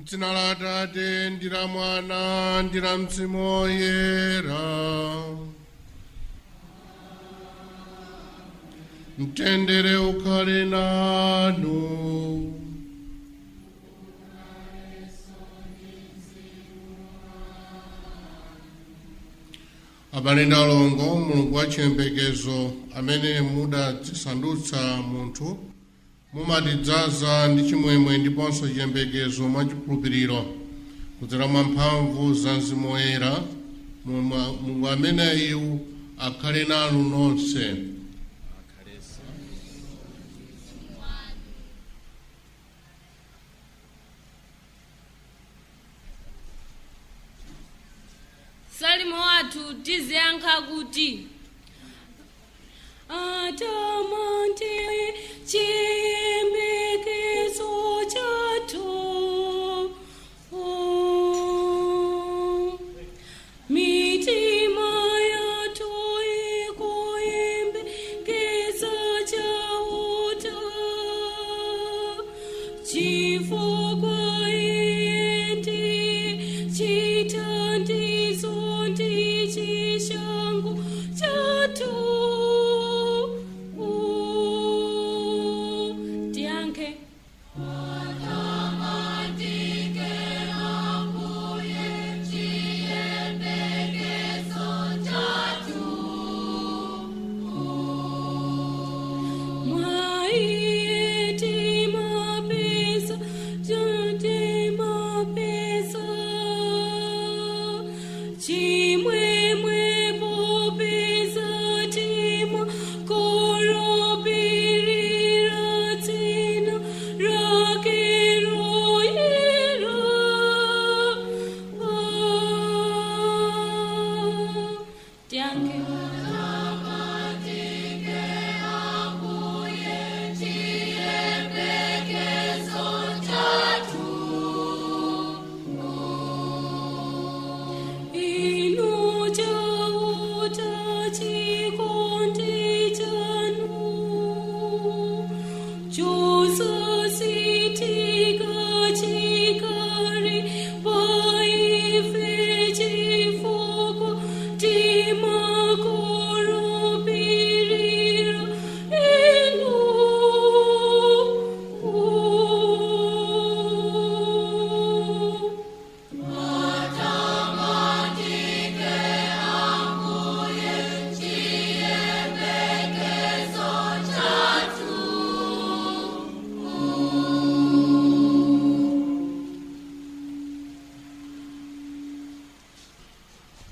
M'dzina la Atate ndi la Mwana ndi la Mzimu Woyera. Mtendere ukhale nanu. Abale ndi alongo, Mulungu wa chiyembekezo amene mudadzisandutsa munthu, mumatidzaza ndi chimwemwe ndiponso chiyembekezo mwa chikhulupiriro kudzera mwa mphamvu za Mzimu Woyera. Mulungu ameneyu akhale nanu nonse. Salimo wathu tiziyankha kuti atamande chiyembekezo chathu. Oh, mitima yathu ikuyembekeza Chauta, chifukwa iye ndi chithandizo ndi chishango chathu. Tiyankhe. Atamandike Ambuye, chiyembekezo chathu. Mwa iye timapeza, timapeza chimwemwe popeza timakhulupirira dzina lake loyera. Tiyankhe. Atamandike Ambuye, chiyembekezo chathu. Inu Chauta, chikondi chanu chosasinthika chikali pa ife, chifukwa timakhulupirira inu. Atamandike Ambuye, chiyembekezo chathu.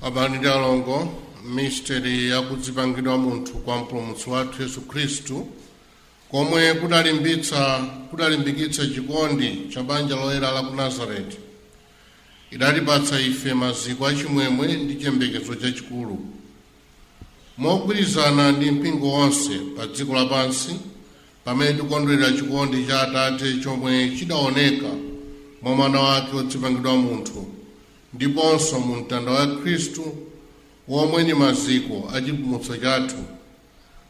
Abale ndi alongo, misteri yakudzipangidwa munthu kwa Mpulumutsi wathu Yesu Khristu, komwe kudalimbikitsa chikondi cha banja loyera la ku Nazareti, idatipatsa ife maziko achimwemwe ndi chiyembekezo chachikulu. Mogwirizana ndi mpingo wonse pa dziko lapansi, pamene tikondwerera chikondi cha Atate chomwe chidaoneka mwa Mwana wake wodzipangidwa munthu, ndiponso mu mtanda wa Khristu womwe ndi maziko a chipulumutso chathu,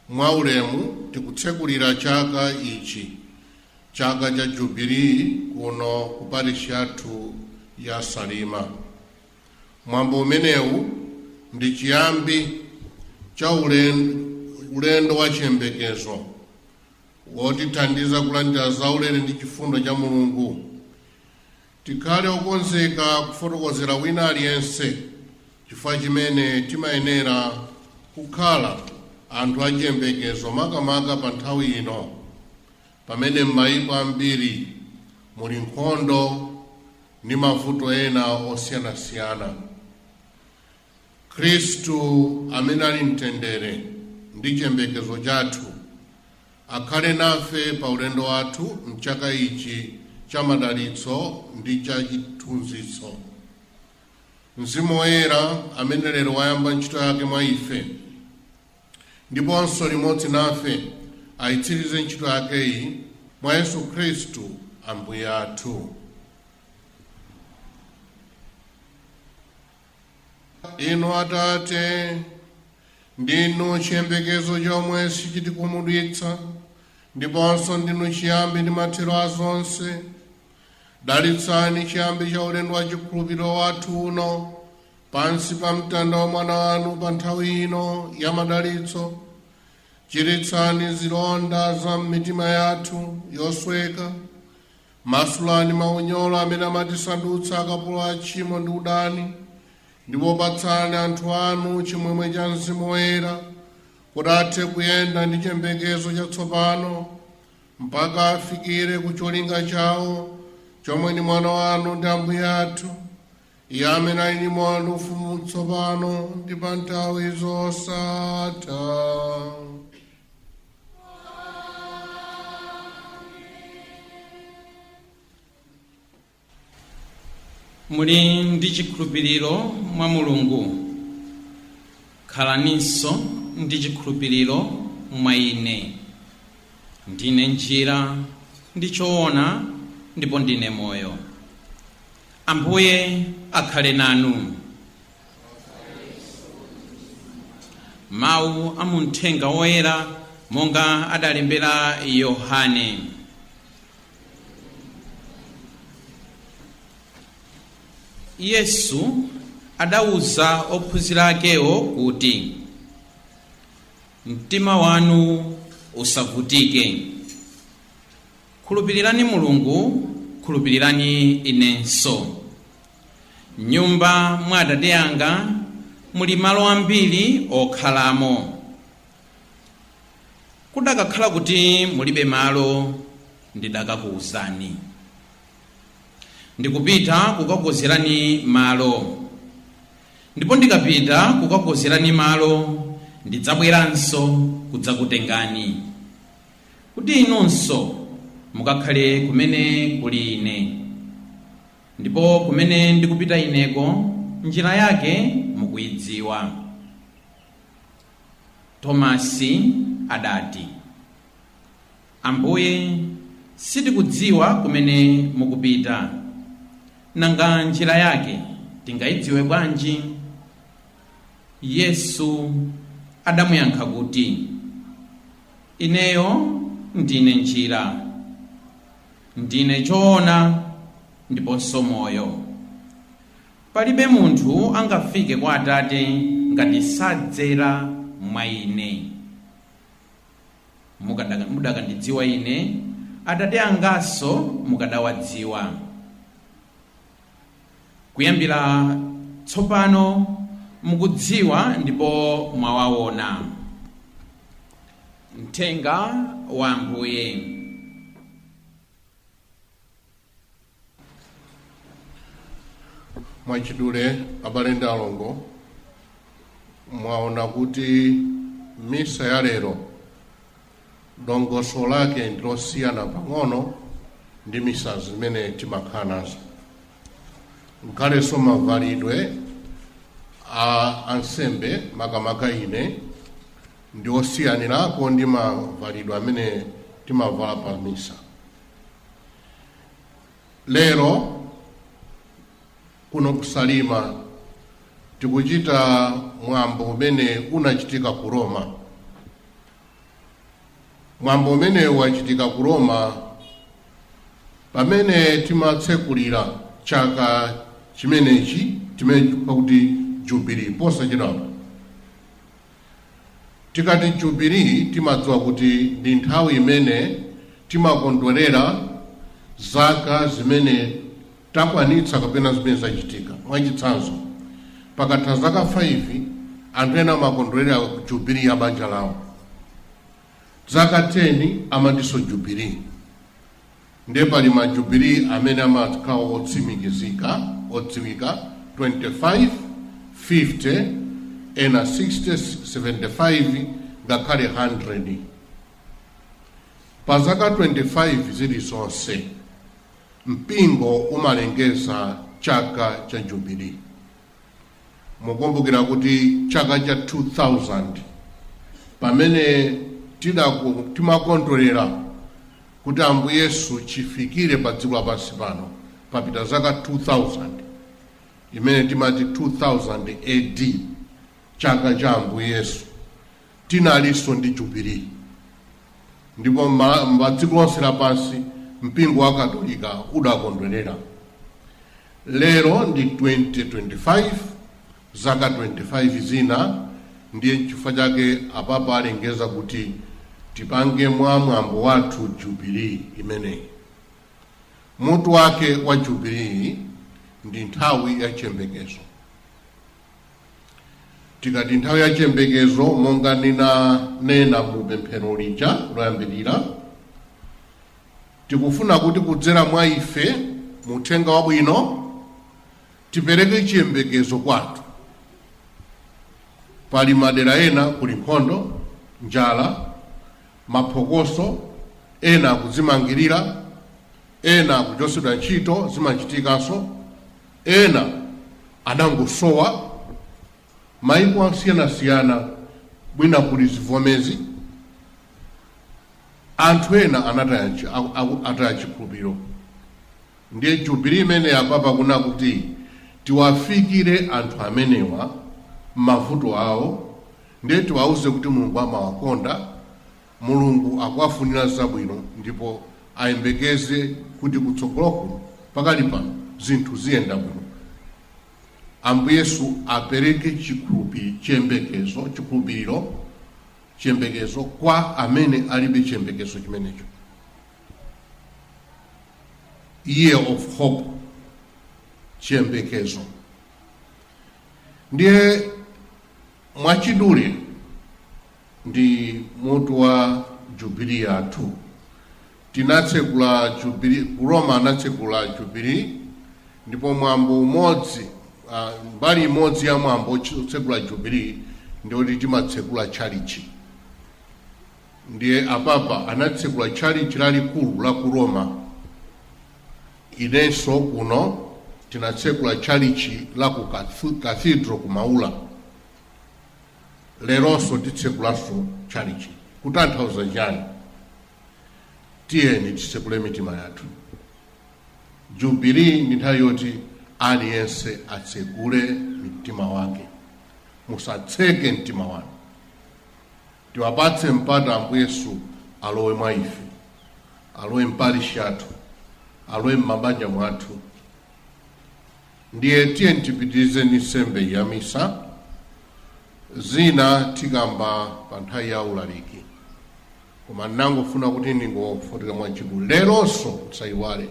mwaulemu tikutsekulira chaka ichi, chaka cha Jubilee, kuno ku parishi yathu ya Salima. Mwambo umenewu ndi chiyambi cha ulendo wa chiyembekezo wotithandiza kulandira zaulere ndi chifundo cha Mulungu. Tikhale okonzeka kufotokozera wina aliyense chifukwa chimene timayenera kukhala anthu achiyembekezo, makamaka pa nthawi ino pamene m'mayiko ambiri muli nkhondo ndi mavuto ena osiyanasiyana. Khristu amene ali mtendere ndi chiyembekezo chathu akhale nafe pa ulendo wathu mchaka ichi cha madalitso ndi cha chithunzitso. Mzimu Woyera amene lero wayamba ntchito yake mwa ife ndiponso limodzi nafe, ayitsirize ntchito yakeyi mwa Yesu Khristu Ambuye athu. Inu Atate, ndinu chiyembekezo chomwe sichitikhumudwitsa, ndiponso ndinu chiyambi ndi mathero a zonse. Dalitsani chiyambi cha ulendo wa chikhulupiriro wathu uno pansi pa mtanda wa mwana wanu pa nthawi ino ya madalitso. Chiritsani zilonda za m'mitima yathu yosweka. Masulani maunyolo amene amatisandutsa akapolo a tchimo ndi udani, ndipo patsani anthu anu chimwemwe cha Mzimu Woyera, kuti athe kuyenda ndi chiyembekezo chatsopano mpaka afikire ku cholinga chawo chomwe ndi mwana wanu ndi Ambuye athu, Iye amene ali ndi moyo ndi ufumu tsopano ndi pa nthawi zosatha. Muli ndi chikhulupiriro mwa Mulungu, khalaninso ndi chikhulupiriro mwa ine. Ndine njira ndi choona ndipo ndine moyo. Ambuye akhale nanu. Mawu a muthenga woyera monga adalembera Yohane. Yesu adawuza ophunzira akewo kuti, mtima wanu usavutike. Khulupirirani Mulungu, khulupirirani inenso. Nyumba mwa Atate anga muli malo ambiri okhalamo. Kudakakhala kuti mulibe malo, ndidakakuwuzani. Ndikupita kukakonzerani malo. Ndipo ndikapita kukakonzerani malo, ndidzabweranso kudzakutengani, kuti inunso mukakhale kumene kuli ine. Ndipo kumene ndikupita ineko, njira yake mukuyidziwa. Tomasi adati, Ambuye, sitikudziwa kumene mukupita, nanga njira yake tingayidziwe bwanji? Yesu adamuyankha kuti, Ineyo ndine njira, ndine choona ndiponso moyo. Palibe munthu angafike kwa Atate ngati sadzera mwa ine. Mudakandidziwa ine, Atate anganso mukadawadziwa. Kuyambira tsopano mukudziwa ndipo mwawaona. Mthenga wa Ambuye. Mwachidule, abale ndi alongo, mwaona kuti misa ya lero dongosolo lake ndilosiyana pang'ono ndi misa zimene timakhala nazo. Ngakhalenso mavalidwe a ansembe, makamaka ine, ndi osiyanirako ndi mavalidwe amene timavala pa misa. Lero kuno kusalima tikuchita mwambo umene unachitika ku Roma. Mwambo umene wachitika ku Roma pamene timatsekulira chaka chimenechi timene pakuti Jubilee posachedwapa. Tikati Jubilee timadziwa kuti ndi nthawi imene timakondwerera zaka zimene takwanitsa kapena zimene zachitika. Mwachitsanzo, pakatha zaka 5 anthu ena amakondwerera Jubilee ya banja lawo, zaka 10 amatinso Jubilee. Ndiye pali ma Jubilee amene amakhala otsimikizika, odziwika, 25, 50, ena 60, 75, ngakhale 100. Pa zaka 25 zilizonse mpingo umalengeza chaka cha Jubilee. Mukumbukira kuti chaka cha 2000 pamene timakondwerera kuti Ambuye Yesu chifikire pa dziko lapansi pano, papita zaka 2000, imene timati 2000 AD, chaka cha Ambuye Yesu, tinalinso ndi Jubilee. Ndipo pa dziko lonse lapansi Mpingo wa Katolika udakondwerera. Lero ndi 2025, zaka 25 zina. Ndiye chifukwa chake apapa alengeza kuti tipange mwa mwambo wathu jubilee imeneyi. Mutu wake wa jubilee ndi nthawi ya chiyembekezo. Tikati nthawi ya chiyembekezo, monga ndinanena mu pemphero lija loyambirira, tikufuna kuti kudzera mwa ife muthenga wabwino tipereke chiyembekezo kwathu. Pali madera ena kuli nkhondo, njala, maphokoso, ena akudzimangirira, ena akuchosedwa ntchito, zimachitikanso, ena anangosowa. Maiko osiyanasiyana mwina kuli zivomezi, anthu ena ataya chikhulupiriro. Ndiye jubilee imene apapa kuna kuti tiwafikire anthu amenewa m'mavuto awo, ndiye tiwauze kuti Mulungu amawakonda, Mulungu akuwafunira zabwino, ndipo ayembekeze kuti kutsogolo kuno, pakali pano, zinthu ziyenda bwino. Ambuye Yesu apereke chiyembekezo, chikhulupiriro, chiyembekezo kwa amene alibe chiyembekezo chimenecho. Year of hope, chiyembekezo. Ndiye mwachidule ndi mutu wa jubilee yathu. Tinatsekula jubilee ku Roma, anatsekula jubilee, ndipo mwambo umodzi, mbali imodzi ya mwambo otsekula jubilee ndiyoti timatsekula tchalichi. Ndiye apapa anatsekula tchalichi lalikulu la ku Roma. Inenso kuno tinatsekula tchalichi la ku cathedral ku Maula. Leronso titsekulanso tchalichi. Kutanthauza chani? Tiyeni titsekule mitima yathu. Jubilee ndi nthawi yoti aliyense atsekule mtima wake. Musatseke mtima wanu. Tiwapatse mpata Ambuye Yesu alowe mwa ife, alowe mparishi yathu, alowe m'mabanja mwathu. Ndiye tiyeni tipitirize ndi nsembe ya misa. Zina tikamba pa nthawi ya ulaliki, koma ndinangofuna kuti ndingofotokoza mwachidule. Leronso tisayiwale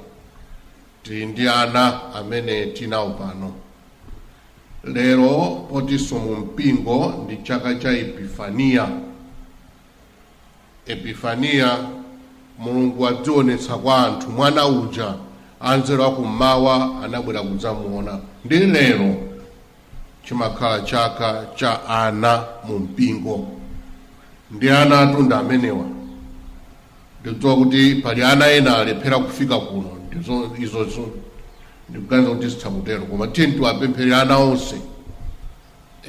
tili ndi ana amene tinawo pano lero, potinso mu mpingo ndi chaka cha Epifaniya. Epifaniya, Mulungu adzionetsa kwa anthu. Mwana uja anzeru akummawa anabwera kudzamuona. Ndi lero chimakhala chaka cha ana mu mpingo. Ndi ana atunda amenewa. Ndikudziwa kuti pali ana ena alephera kufika kuno, ndizo izo ndikuganiza kuti zitha kutero, koma tiye tiwapempherere ana onse.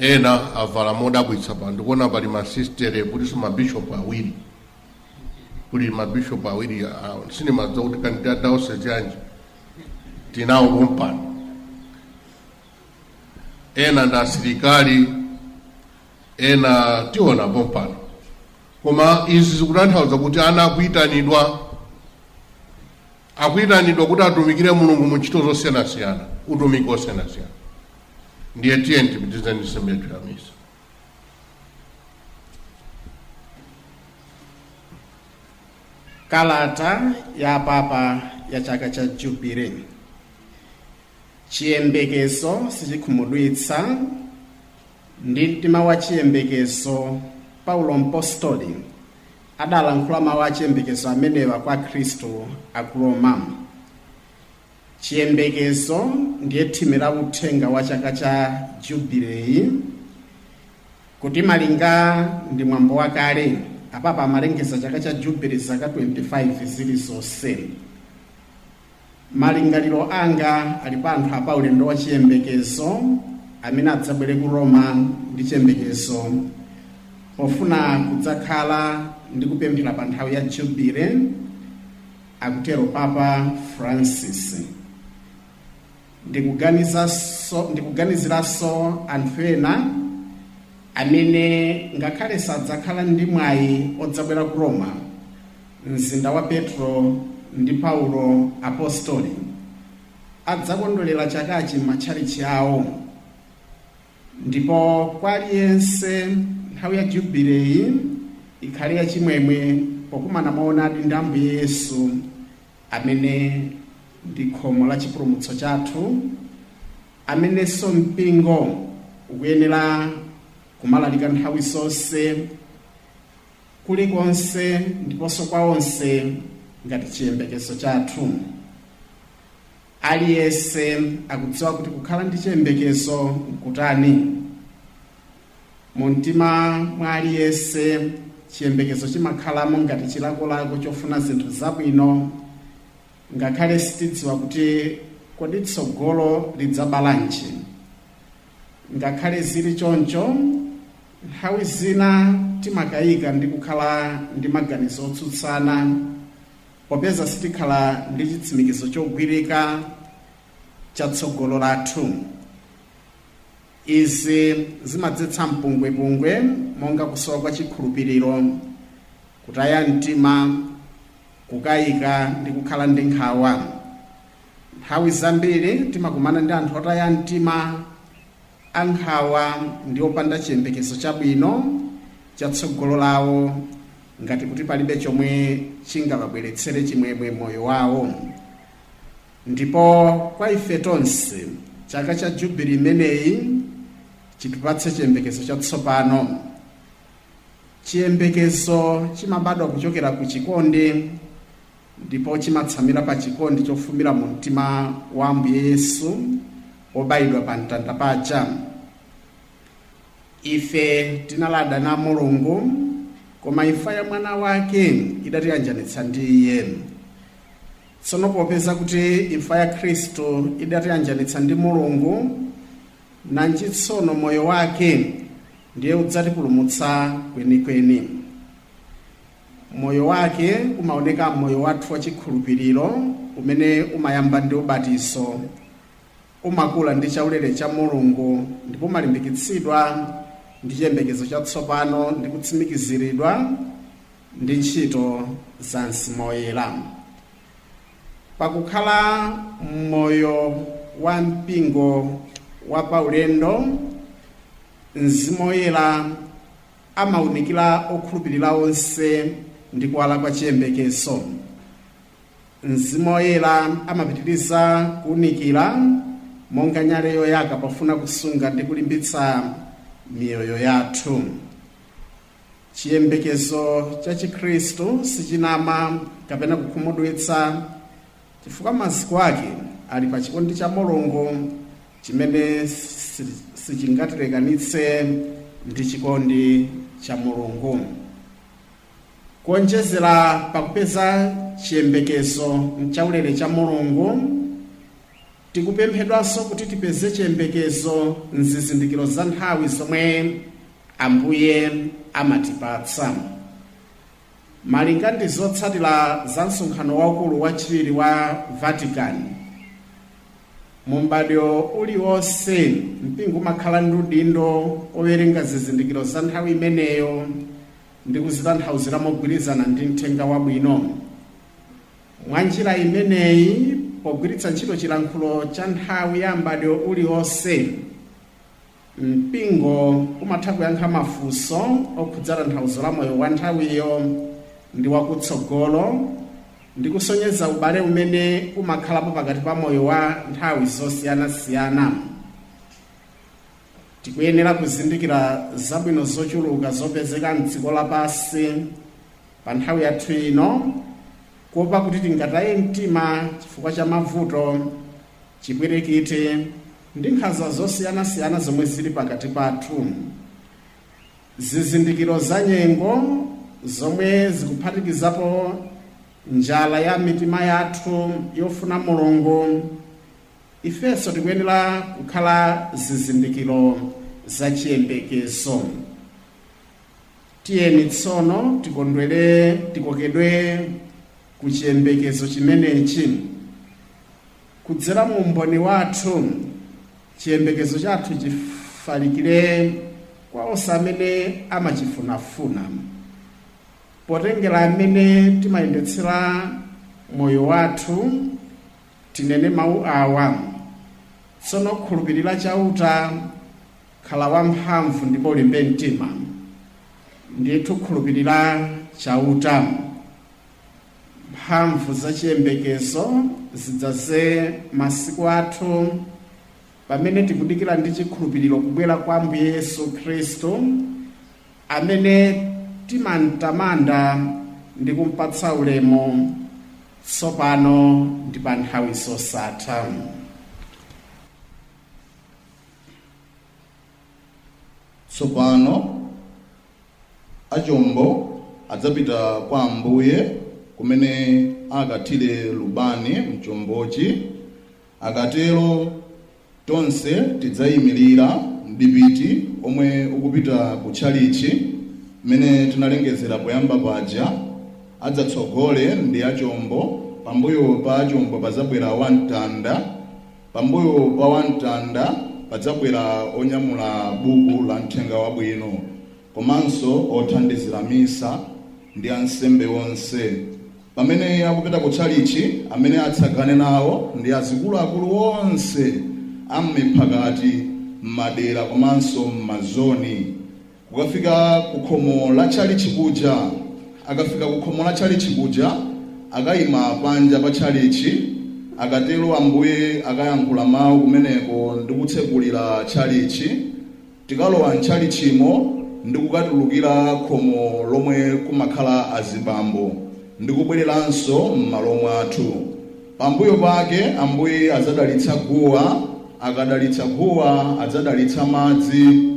Ena avala modabwitsa pano. Ndikuona pali masistere, kulinso mabishopu awiri, kuli mabishopu awiri. Sindimadziwa kuti kandi diocese yanji tinawo pompano. Ena ndi asilikali, ena tiona pompano. Koma izi zikutanthauza kuti ana akuyitanidwa kuti atumikire Mulungu mu ntchito zosiyanasiyana, utumiki wosiyanasiyana. Ndiye tiye tipitirize ndi nsembe yathu ya misa. Kalata ya Papa ya chaka cha Jubilee. Chiyembekezo sichikhumudwitsa. Ndi mtima wa chiyembekezo, Paulo Mpostoli adalankhula mawu a chiyembekezo amenewa kwa Khristu aku Roma. Chiyembekezo ndiye theme la uthenga wa chaka cha Jubilee, kuti malinga ndi mwambo wakale, apapa amalengeza chaka cha Jubilee zaka 25 zilizonse. Malingaliro anga ali pa anthu apa ulendo wa chiyembekezo amene adzabwere ku Roma ndi chiyembekezo pofuna kudzakhala ndi kupemphera pa nthawi ya Jubilee, akutero Papa Francis. Ndikuganiziranso anthu ena amene ngakhale sadzakhala ndi mwayi odzabwera ku Roma, mzinda wa Petro. Ndi Paulo apostoli adzakondwerera chakachi m'matchalichi awo. Ndipo kwa aliyense, nthawi ya jubileyi ikhale yachimwemwe pokumana moonadi ndi Ambuye Yesu, amene ndi khomo la chipulumutso chathu, amenenso mpingo ukuyenera kumalalika nthawi zonse, kulikonse ndiponso kwa onse, ngati chiyembekezo chathu. Aliyense akudziwa kuti kukhala ndi chiyembekezo nkutani. Mu mtima mwa aliyense chiyembekezo chimakhalamo ngati chilakolako chofuna zinthu zabwino, ngakhale sitidziwa kuti kodi tsogolo lidzabalanji. Ngakhale zili choncho, nthawi zina timakayika ndi kukhala ndi maganizo otsutsana, popeza sitikhala ndi chitsimikizo chogwirika cha tsogolo lathu. Izi zimadzetsa mpungwepungwe, monga kusowa kwa chikhulupiriro, kutaya mtima, kukayika ndi kukhala ndi nkhawa. Nthawi zambiri timakumana ndi anthu otaya mtima, ankhawa ndi opanda chiyembekezo chabwino cha tsogolo lawo, ngati kuti palibe chomwe chingawabweretsere chimwemwe moyo wawo. Ndipo kwa ife tonse, chaka cha jubili imeneyi chitipatse chiyembekezo chatsopano. Chiyembekezo chimabadwa kuchokera ku chikondi, ndipo chimatsamira pa chikondi chofumira mu mtima wa Ambuye Yesu wobayidwa pa mtanda paja. Ife tinali adani a Mulungu, koma imfa ya mwana wake idatiyanjanitsa ndi iye. Tsono popeza kuti imfa ya Khristu idatiyanjanitsa ndi Mulungu, nanji tsono moyo wake ndiye udzatipulumutsa kwenikweni. Moyo wake umaoneka mmoyo wathu wa chikhulupiriro, umene umayamba ndi ubatizo, umakula ndi chaulere cha Mulungu, ndipo umalimbikitsidwa ndi chiyembekezo chatsopano ndi kutsimikiziridwa ndi ntchito za Mzimu Woyera. Pakukhala moyo wa mpingo wa paulendo, Mzimu Woyera amawunikira okhulupirira onse ndi kuwala kwa chiyembekezo. Mzimu Woyera amapitiriza kuwunikira monga nyale yoyaka pofuna kusunga ndi kulimbitsa miyoyo yathu. Chiyembekezo cha Chikhristu sichinama kapena kukhumudwitsa, chifukwa maziko ake ali pa chikondi cha Mulungu chimene sichingatilekanitse ndi chikondi cha Mulungu. Kuonjezera pakupeza chiyembekezo mchaulere cha Mulungu, tikupemphedwanso kuti tipeze chiyembekezo mzizindikiro za nthawi zomwe Ambuye amatipatsa. Malinga ndi zotsatira za msonkhano waukulu wachiwiri wa Vatican, mu m'badwo uliwonse mpingo umakhala ndi udindo owerenga zizindikiro za nthawi imeneyo ndi kuzitanthauzira mogwirizana ndi mthenga wabwino. Mwa njira imeneyi, pogwiritsa ntchito chilankhulo cha nthawi ya m'badwo uliwonse, mpingo umatha kuyankha mafunso okhudza tanthauzo la moyo wa nthawiyo ndi wakutsogolo, ndi kusonyeza ubale umene umakhalapo pakati pa moyo wa nthawi zosiyanasiyana. Tikuyenera kuzindikira zabwino zochuluka zopezeka mdziko lapansi pa nthawi yathu ino, kuopa kuti tingataye mtima chifukwa cha mavuto, chipwirikiti ndi nkhanza zosiyanasiyana zomwe zili pakati pathu. Zizindikiro za nyengo, zomwe zikuphatikizapo njala ya mitima yathu yofuna Mulungu, ifenso tikuyenera kukhala zizindikiro za chiyembekezo. Tiyeni tsono tikondwere, tikokedwe ku chiyembekezo chimenechi kudzera mu umboni wathu. Chiyembekezo chathu chifalikire kwa onse amene amachifunafuna, potengera amene timayendetsera. moyo wathu, tinene mawu awa: tsono khulupirira Chauta, khala wamphamvu ndipo ulimbe mtima. Ndithu khulupirira Chauta. Mphamvu za chiyembekezo zidzaze masiku athu pamene tikudikira ndi chikhulupiriro kubwera kwa Ambuye Yesu Khristu, amene timamtamanda ndi kumpatsa ulemu tsopano ndi pa nthawi zosatha. Tsopano achombo adzapita kwa Ambuye kumene akathire lubani mchombochi. Akatero tonse tidzayimirira mdipiti omwe ukupita ku tchalichi mmene tinalengezera poyamba paja. Adzatsogole ndi achombo. Pambuyo pa achombo padzabwera wamtanda, pambuyo pa wamtanda padzabwera onyamula buku la mthenga wabwino komanso othandizira misa ndi ansembe onse. Pamene akupita ku tchalichi, amene atsagane nawo ndi azikuluakulu onse ammiphakati, m'madera komanso m'mazoni, kukafika ku khomo la tchalichi kuja. Akafika ku khomo la tchalichi kuja, akayima panja pa tchalichi. Akatero Ambuye akayankhula mawu kumeneko ndi kutsekulira tchalichi. Tikalowa mtchalichimo ndi kukatulukira khomo lomwe kumakhala azibambo ndi kubwereranso m'malo mwathu. Pambuyo pake Ambuye adzadalitsa guwa. Akadalitsa guwa, adzadalitsa madzi,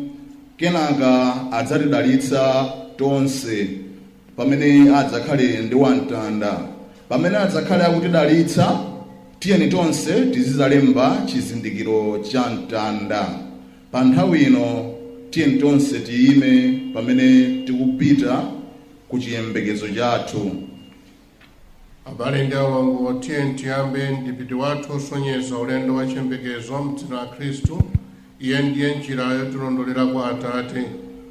kenaka adzatidalitsa tonse pamene adzakhale ndi wamtanda. Pamene adzakhale akutidalitsa, tiyeni tonse tizizalemba chizindikiro cha mtanda. Pa nthawi ino tiyeni tonse tiyime pamene tikupita ku chiyembekezo chathu. Abale ndi alongo, tiyeni tiyambe mdipiti wathu osonyeza ulendo wa chiyembekezo mdzina la Khristu. Iye ndiye njira yotilondolera kwa Atate,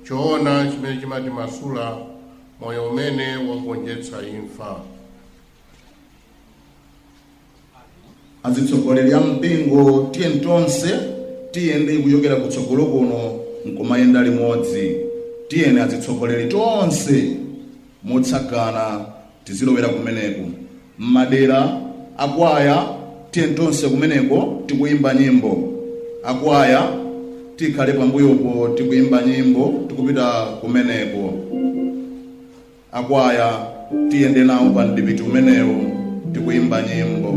choona chimene chimatimasula, moyo umene wagonjetsa imfa. Azitsogoleri a mpingo, tiyeni tonse tiyende kuchokera kutsogolo kuno nkumayenda limodzi. Tiyeni azitsogoleri tonse motsagana tizilowera kumeneko. M'madera, akwaya, tiyeni tonse kumeneko tikuyimba nyimbo. Akwaya tikhale pambuyopo tikuyimba nyimbo tikupita kumeneko. Akwaya tiyende nawo pa mdipiti umenewu tikuyimba nyimbo.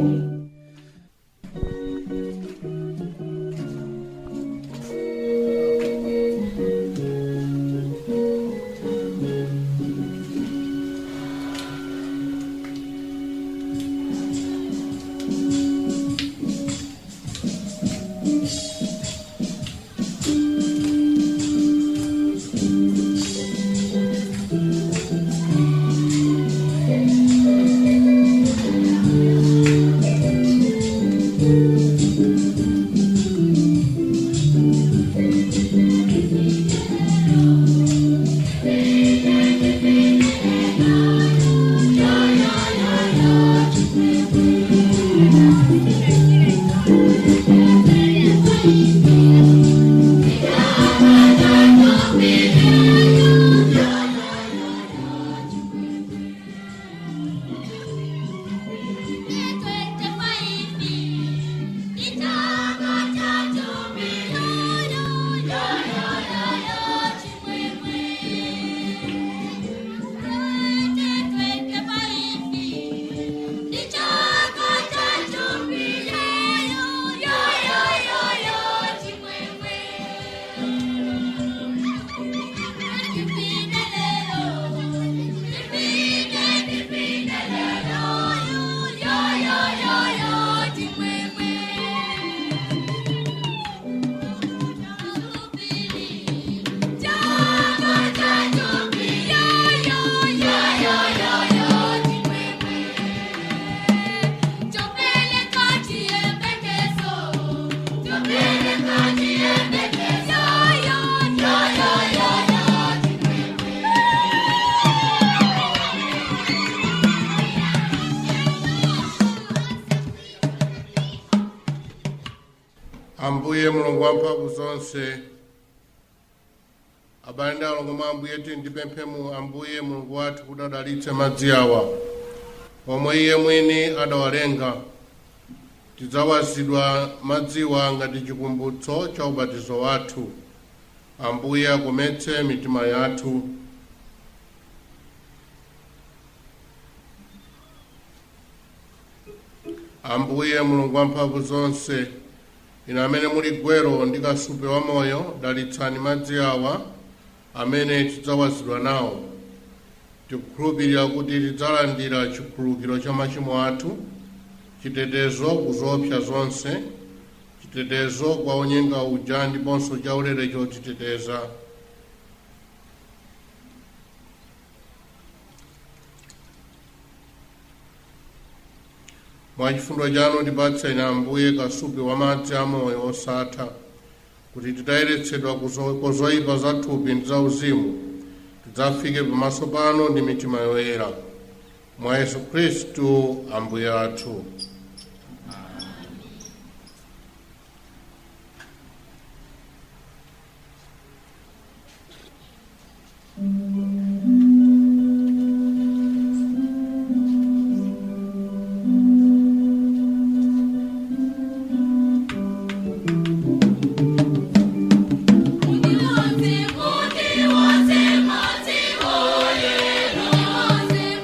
Ambuye Mulungu wamphamvu zonse, abale ndi alongo mwa Ambuye, tiyeni mu Ambuye Mulungu wathu kuti adalitse madzi awa omwe iye mwini adawalenga. Tidzawazidwa madziwa ngati chikumbutso cha ubatizo wathu. Ambuye akometse mitima yathu. Ambuye Mulungu wamphamvu zonse, inu amene muli gwero ndi kasupe wa moyo, dalitsani madzi awa amene tidzawazidwa nawo. Tikukhulupirira kuti tidzalandira chikhululukiro cha machimo athu, chitetezo ku zoopsa zonse, chitetezo kwa onyenga uja, ndiponso chaulere chotiteteza. Mwa chifundo chanu tipatseni, Ambuye, kasupe wa madzi amoyo osatha, kuti titayeretsedwa ku zoyipa za thupi ndi za uzimu, tidzafike pamaso panu ndi mitima yoyera, mwa Yesu Khristu Ambuye athu.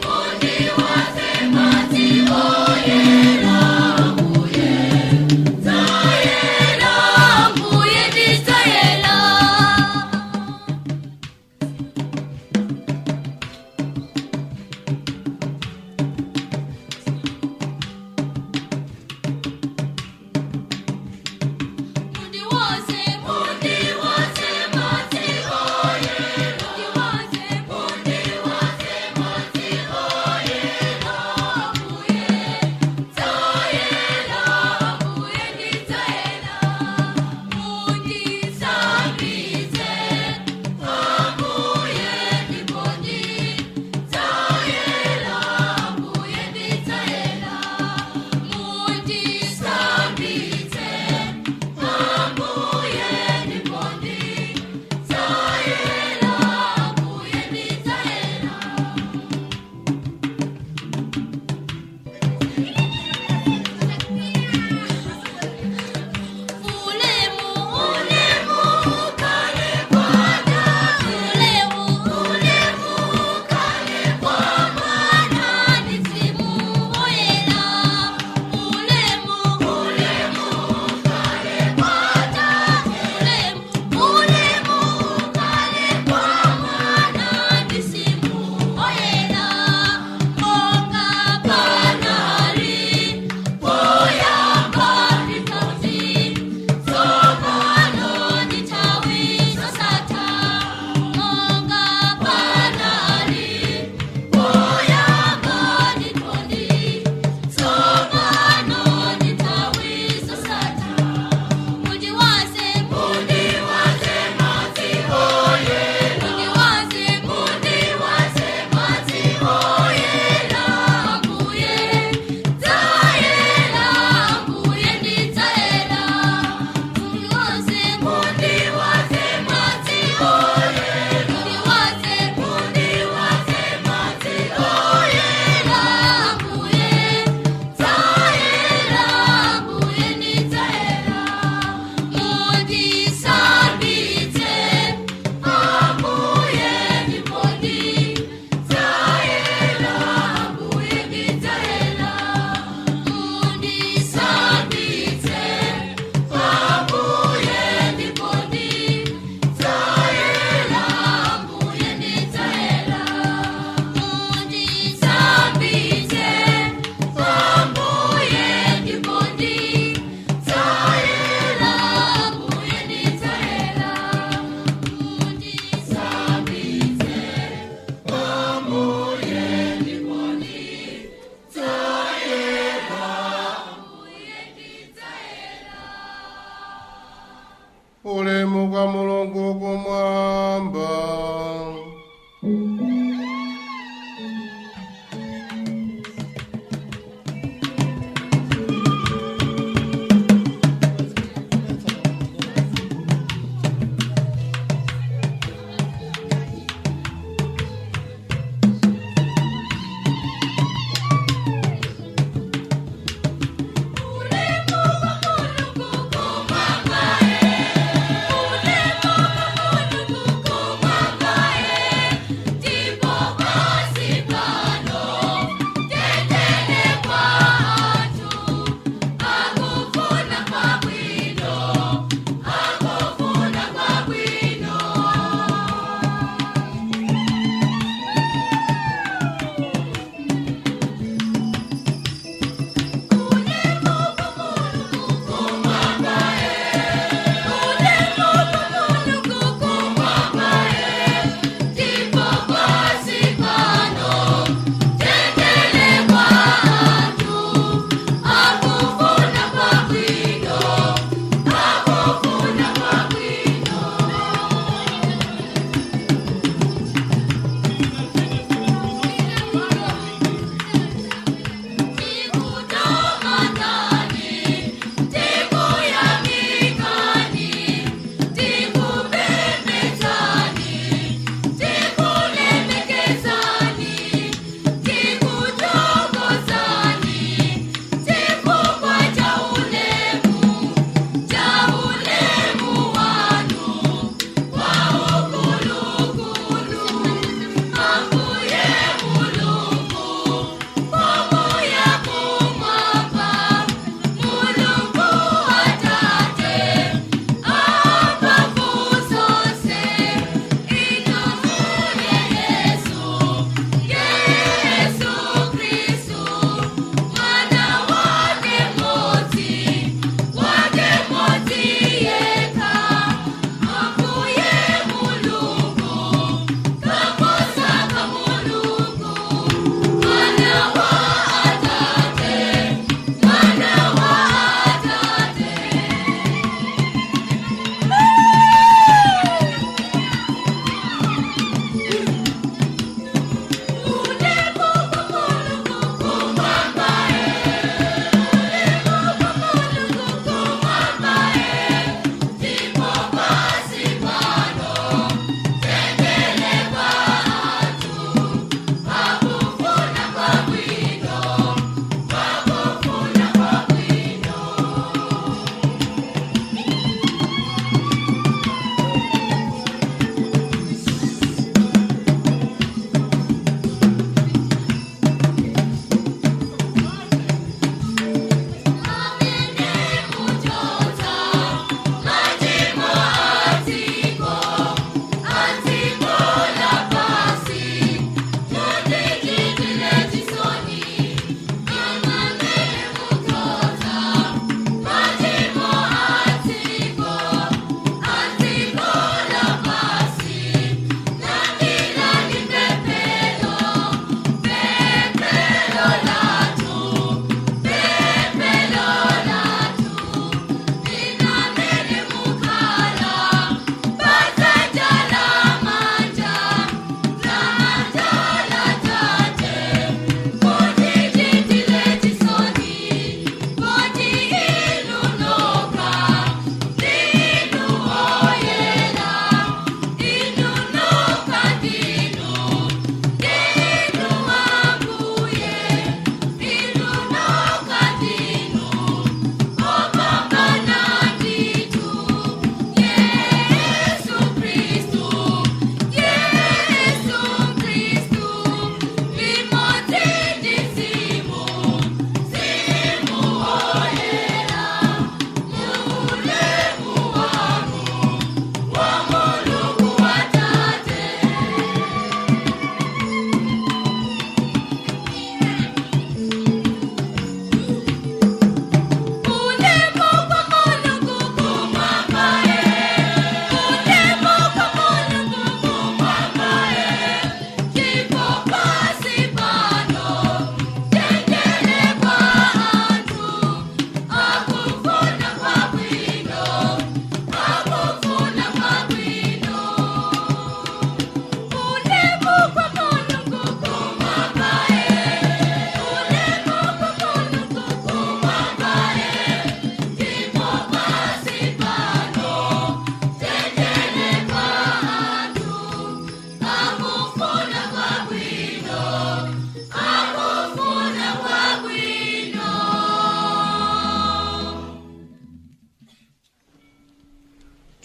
Muti wose, madzi oyera.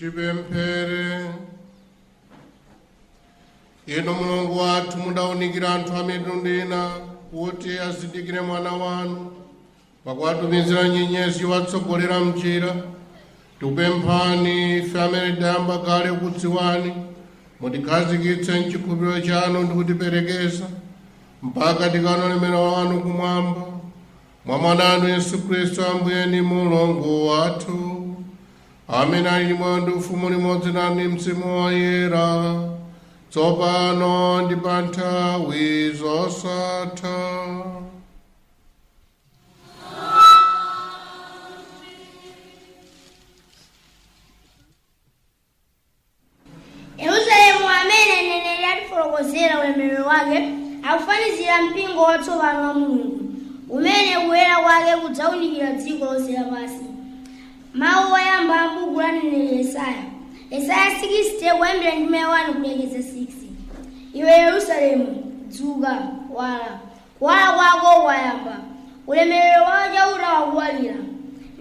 Tipemphere. Inu Mulungu wathu, mudaunikira anthu a mitundu ina kuti azindikire mwana wanu pakuwatumizira nyenyezi yowatsogolera mnjira. Tikupemphani ife amene tayamba kale kudziwani, mutikhazikitse mchikhulupiriro chanu ndi kutiperekeza mpaka tikaone ulemerero wanu kumwamba, mwa mwana wanu Yesu Khristu Ambuye ndi Mulungu wathu, amene ali ndi moyo ndi ufumu limodzi nanu Mzimu Woyera, tsopano ndi pa nthawi zosatha. Yerusalemu amene mneneri atifotokozera ulemerero wake akufanizira mpingo watsopano wa Mulungu umene kuyera kwake kudzawunikira dziko lonse lapansi. Mawu oyamba a buku la mneneri Yesaya, Yesaya 60, kuyambira ndime 1 kulekeza 6. Iwe Yerusalemu, dzuka, wala, kuwala kwako kwayamba, ulemerero wa Chauta wakuwalira.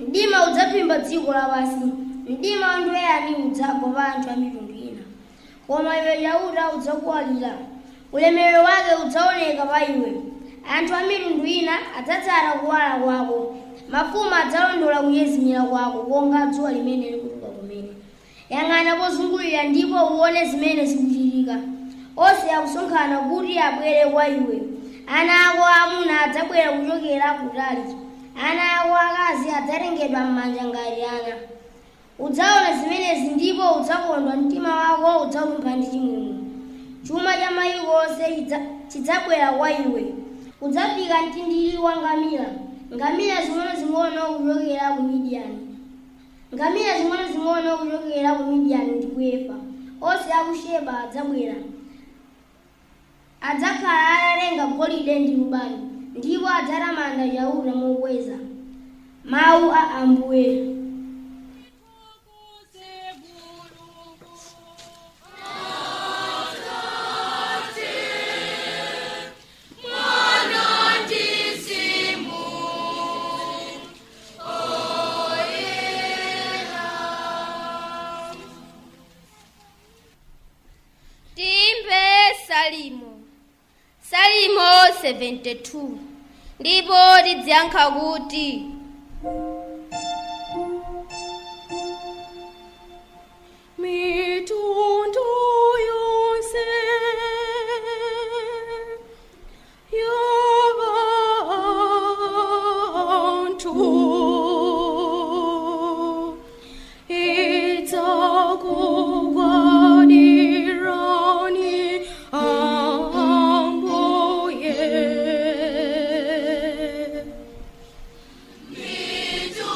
Mdima udzaphimba dziko lapansi, mdima wandiweyani udzagwa pa anthu a mitundu ina, koma iwe Chauta udzakuwalira, ulemerero wake udzaoneka pa iwe. Anthu a mitundu ina adzatsata kuwala kwako, mafumu adzalondola kunyezimira kwako konga dzuwa limene likutuluka kumene. Yang'ana pozungulira ndipo uone zimene zikuchitika. Onse akusonkhana kuti abwere kwa iwe. Ana ako aamuna adzabwera kuchokera kutali, ana ako akazi adzatengedwa m'manja ngati ana. Udzaona zimenezi ndipo udzakondwa, mtima wako udzalumpha ndi chimwemwe. Chuma cha mayiko onse chidzabwera kwa iwe. Udzafika mtindiri wa ngamira, ngamira zing'onozing'ono kuchokera ku Midiyani, ngamira zing'onozing'ono kuchokera ku Midiyani ndi ku Efa. Onse aku Sheba adzabwera, adzakhala atatenga golide ndi lubani, ndipo adzatamanda Chauta mokweza. Mawu a Ambuye. Timbe Salimo, Salimo 72, ndipo tidziyankha kuti: Mitundu yonse yabantu idzakugwadirani Ambuye. Mitundu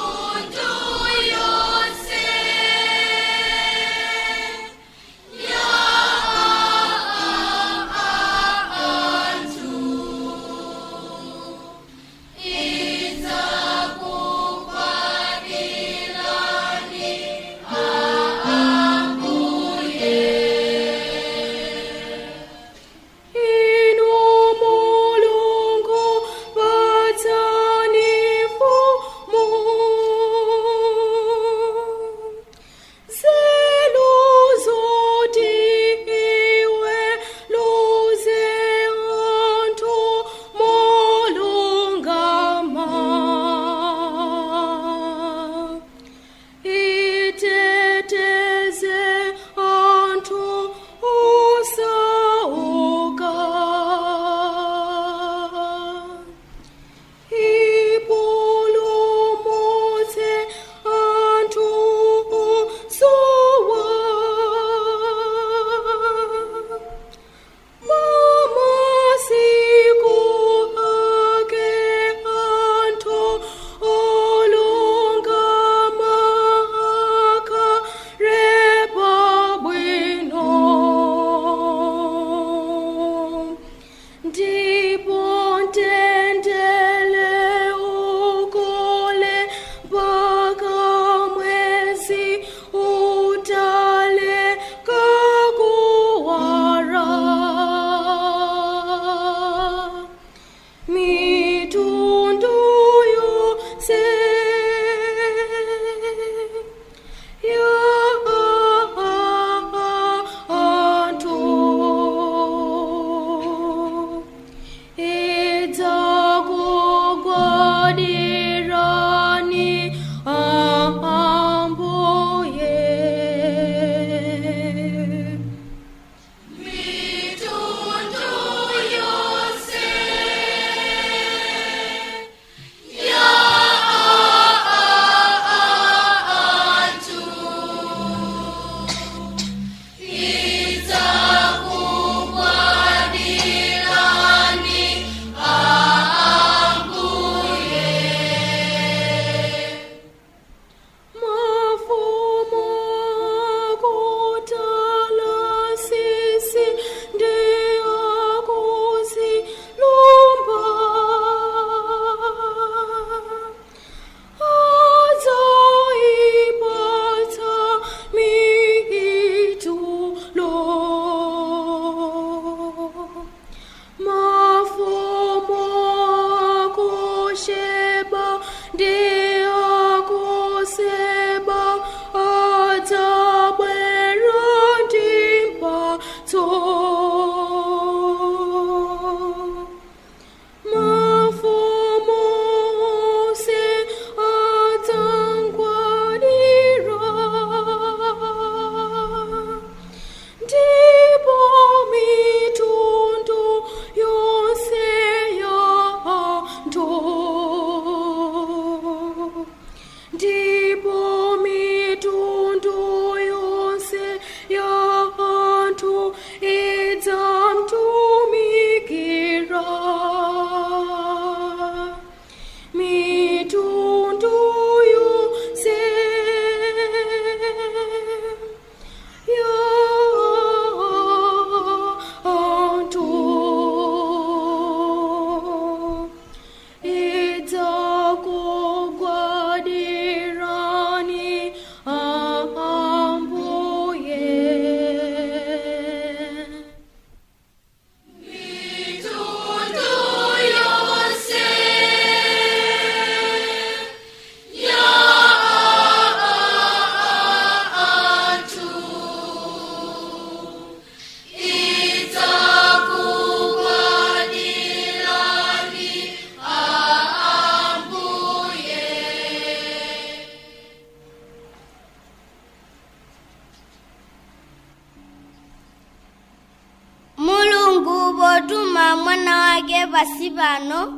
Mwana wake pasi pano,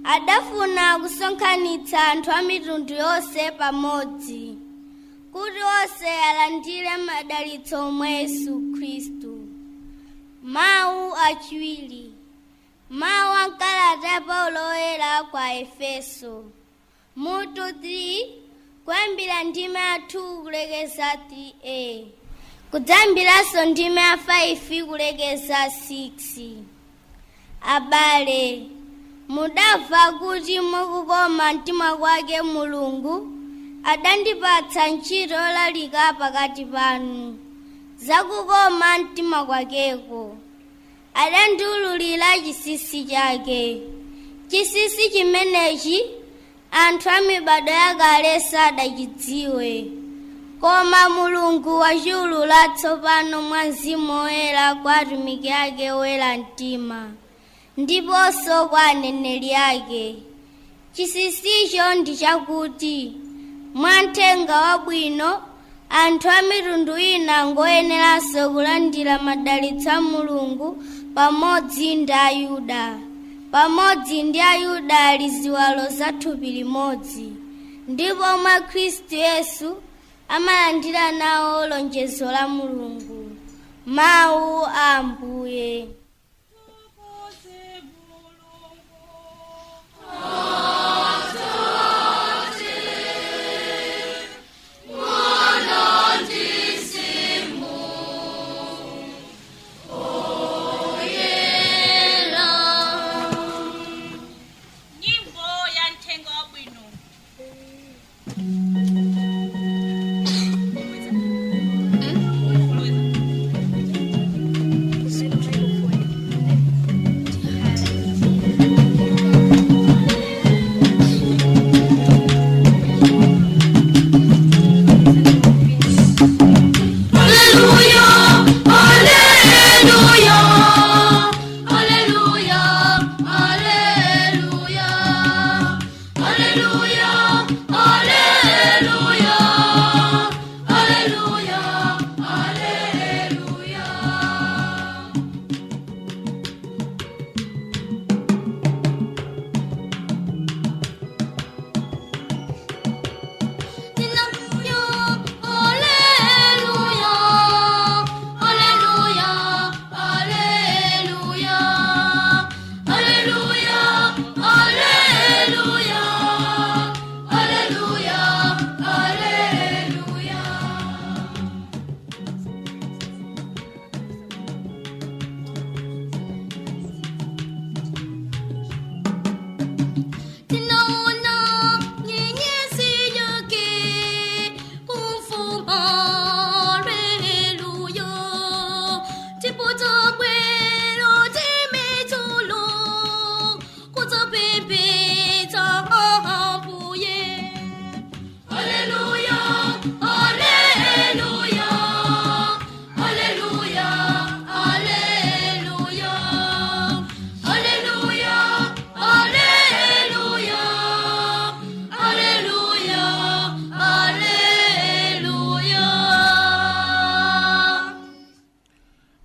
adafuna kusonkhanitsa anthu a mitundu yonse pamodzi, kuti onse alandire madalitso mwa Yesu Khristu. Mawu achiwiri. Mawu a mkalata ya Paulo oyera kwa Efeso. Mutu 3, kuyambira ndime ya 2 kulekeza 3a. Kudzambiranso ndime ya 5 kulekeza 6. Abale, mudamva kuti mukukoma mtima kwake Mulungu adandipatsa ntchito yolalika pakati panu zakukoma mtima kwakeko. Adandiwululira chinsinsi chake. Chinsinsi chimenechi anthu a mibado yakale sadachidziwe, koma Mulungu wachiwulula tsopano mwa Mzimu Woyera kwa atumiki ake oyera mtima, ndiponso kwa aneneri ake. Chinsinsicho ndi chakuti mwa mthenga wabwino anthu a mitundu ina ngoyeneranso kulandira madalitso a Mulungu pamodzi ndi Ayuda. Pamodzi ndi Ayuda ali ziwalo za thupi limodzi, ndipo mwa Khristu Yesu amalandira nawo lonjezo la Mulungu. Mawu a Ambuye. Nyimbo ya mthenga wabwino.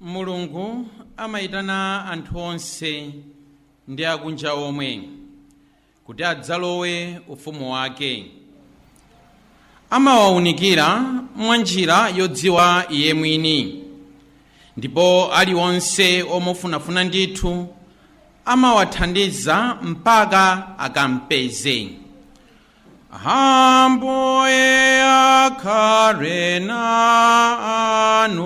Mulungu amayitana anthu onse ndi akunja omwe kuti adzalowe ufumu wake. Amawawunikira mwa njira yodziwa iye mwini, ndipo aliwonse omufunafuna ndithu amawathandiza mpaka akampeze. Ambuye akhale nanu.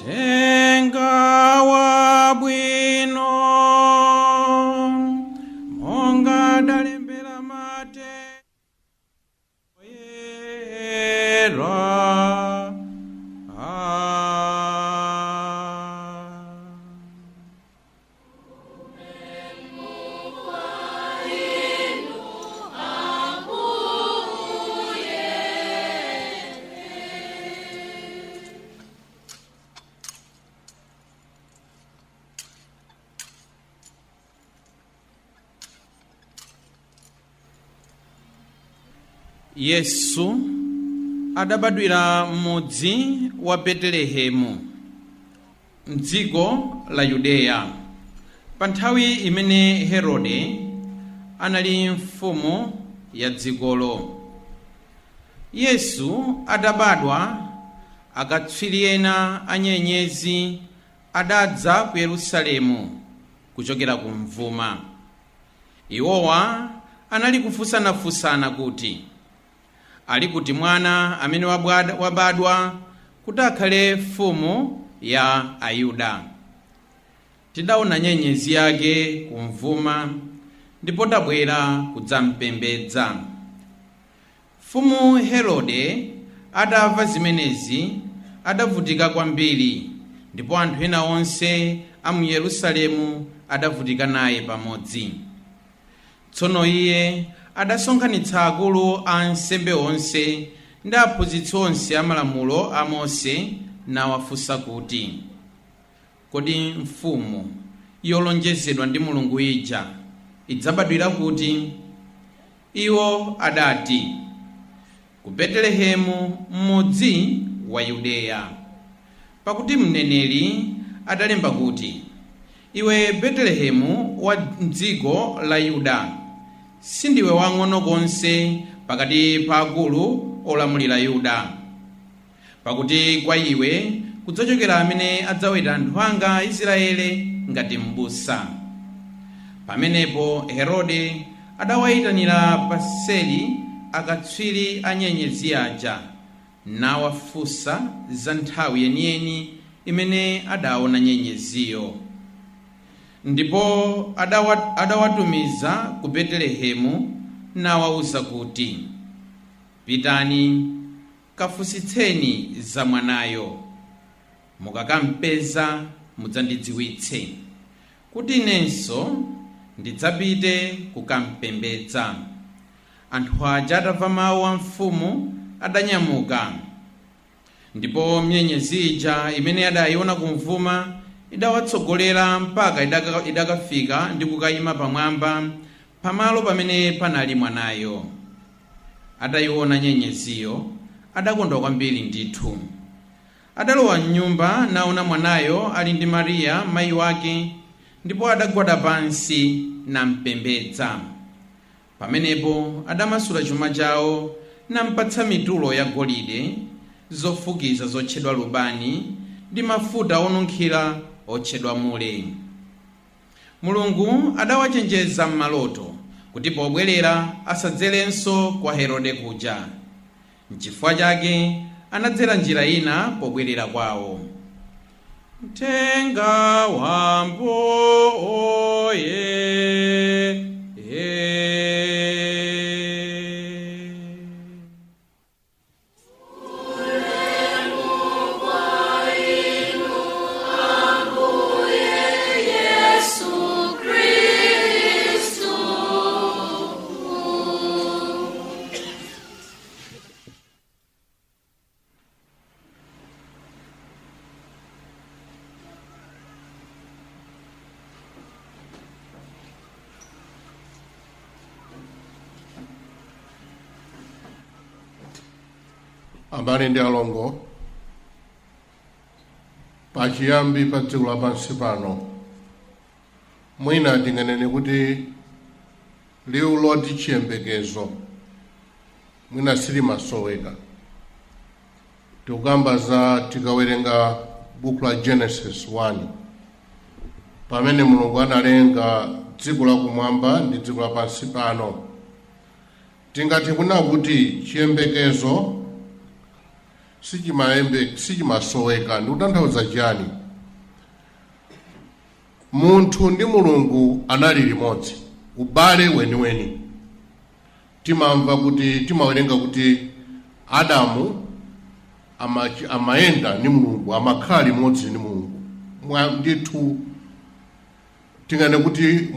Tenga wabwino monga dalembera mate oyera. Yesu adabadwira m'mudzi wa Betelehemu mdziko la Yudeya, pa nthawi imene Herode anali mfumu ya dzikolo. Yesu adabadwa, akatswiri ena a nyenyezi adadza ku Yerusalemu kuchokera ku mvuma. Iwowa anali kufunsanafunsana kuti, ali kuti mwana amene wabadwa kuti akhale mfumu ya Ayuda? Tidaona nyenyezi yake kumvuma ndipo tabwera kudzampembedza. Mfumu Herode atamva zimenezi adavutika kwambiri, ndipo anthu ena onse a mu Yerusalemu adavutika naye pamodzi. Tsono iye adasonkhanitsa akulu a ansembe onse ndi aphunzitsi onse amalamulo a Mose nawafunsa kuti, kodi mfumu yolonjezedwa ndi Mulungu ija idzabadwira kuti? Iwo adati, ku Betelehemu m'mudzi wa Yudeya, pakuti mneneri adalemba kuti, iwe Betelehemu wa mdziko la Yuda, sindiwe wang'ono konse pakati pa akulu olamulira Yuda, pakuti kwa iwe kudzachokera amene adzaweta anthu anga Aisraele ngati m'busa. Pamenepo Herode adawayitanira paseli akatswiri a nyenyezi aja nawafunsa za nthawi yeniyeni imene adaona nyenyeziyo. Ndipo adawatumiza ku Betelehemu nawawuza kuti, pitani kafunsitseni za mwanayo, mukakampeza mudzandidziwitse, kuti inenso ndidzapite kukampembedza. Anthu aja atamva mawu a mfumu adanyamuka, ndipo nyenyezi ija imene adayiona kumvuma idawatsogolera mpaka idakafika ndi kukayima pamwamba pamalo pamene panali mwanayo. Atayiona nyenyeziyo adakondwa kwambiri ndithu. Adalowa mnyumba naona mwanayo ali ndi Mariya mayi wake, ndipo adagwada pansi nampembedza. Pamenepo adamasula chuma chawo nampatsa mitulo ya golide, zofukiza zotchedwa lubani ndi mafuta onunkhira otchedwa mule. Mulungu adawachenjeza m'maloto kuti pobwerera asadzerenso kwa Herode kuja. N'chifukwa chake anadzera njira ina pobwerera kwawo. Mthenga wa Ambuye. Abale ndi alongo, pachiyambi pa dziko lapansi pano, mwina tinganene kuti liwu loti chiyembekezo mwina silimasoweka. Tikukamba za tikawerenga buku la Genesis 1, pamene Mulungu analenga dziko lakumwamba ndi dziko lapansi pano, tingathe kunena kuti chiyembekezo sichimasoweka. Ndikutanthauza chiyani? Munthu ndi Mulungu anali limodzi, ubale weniweni. Timamva kuti, timawerenga kuti Adamu amayenda ndi Mulungu, amakhala limodzi ndi Mulungu. Ndithu tingane kuti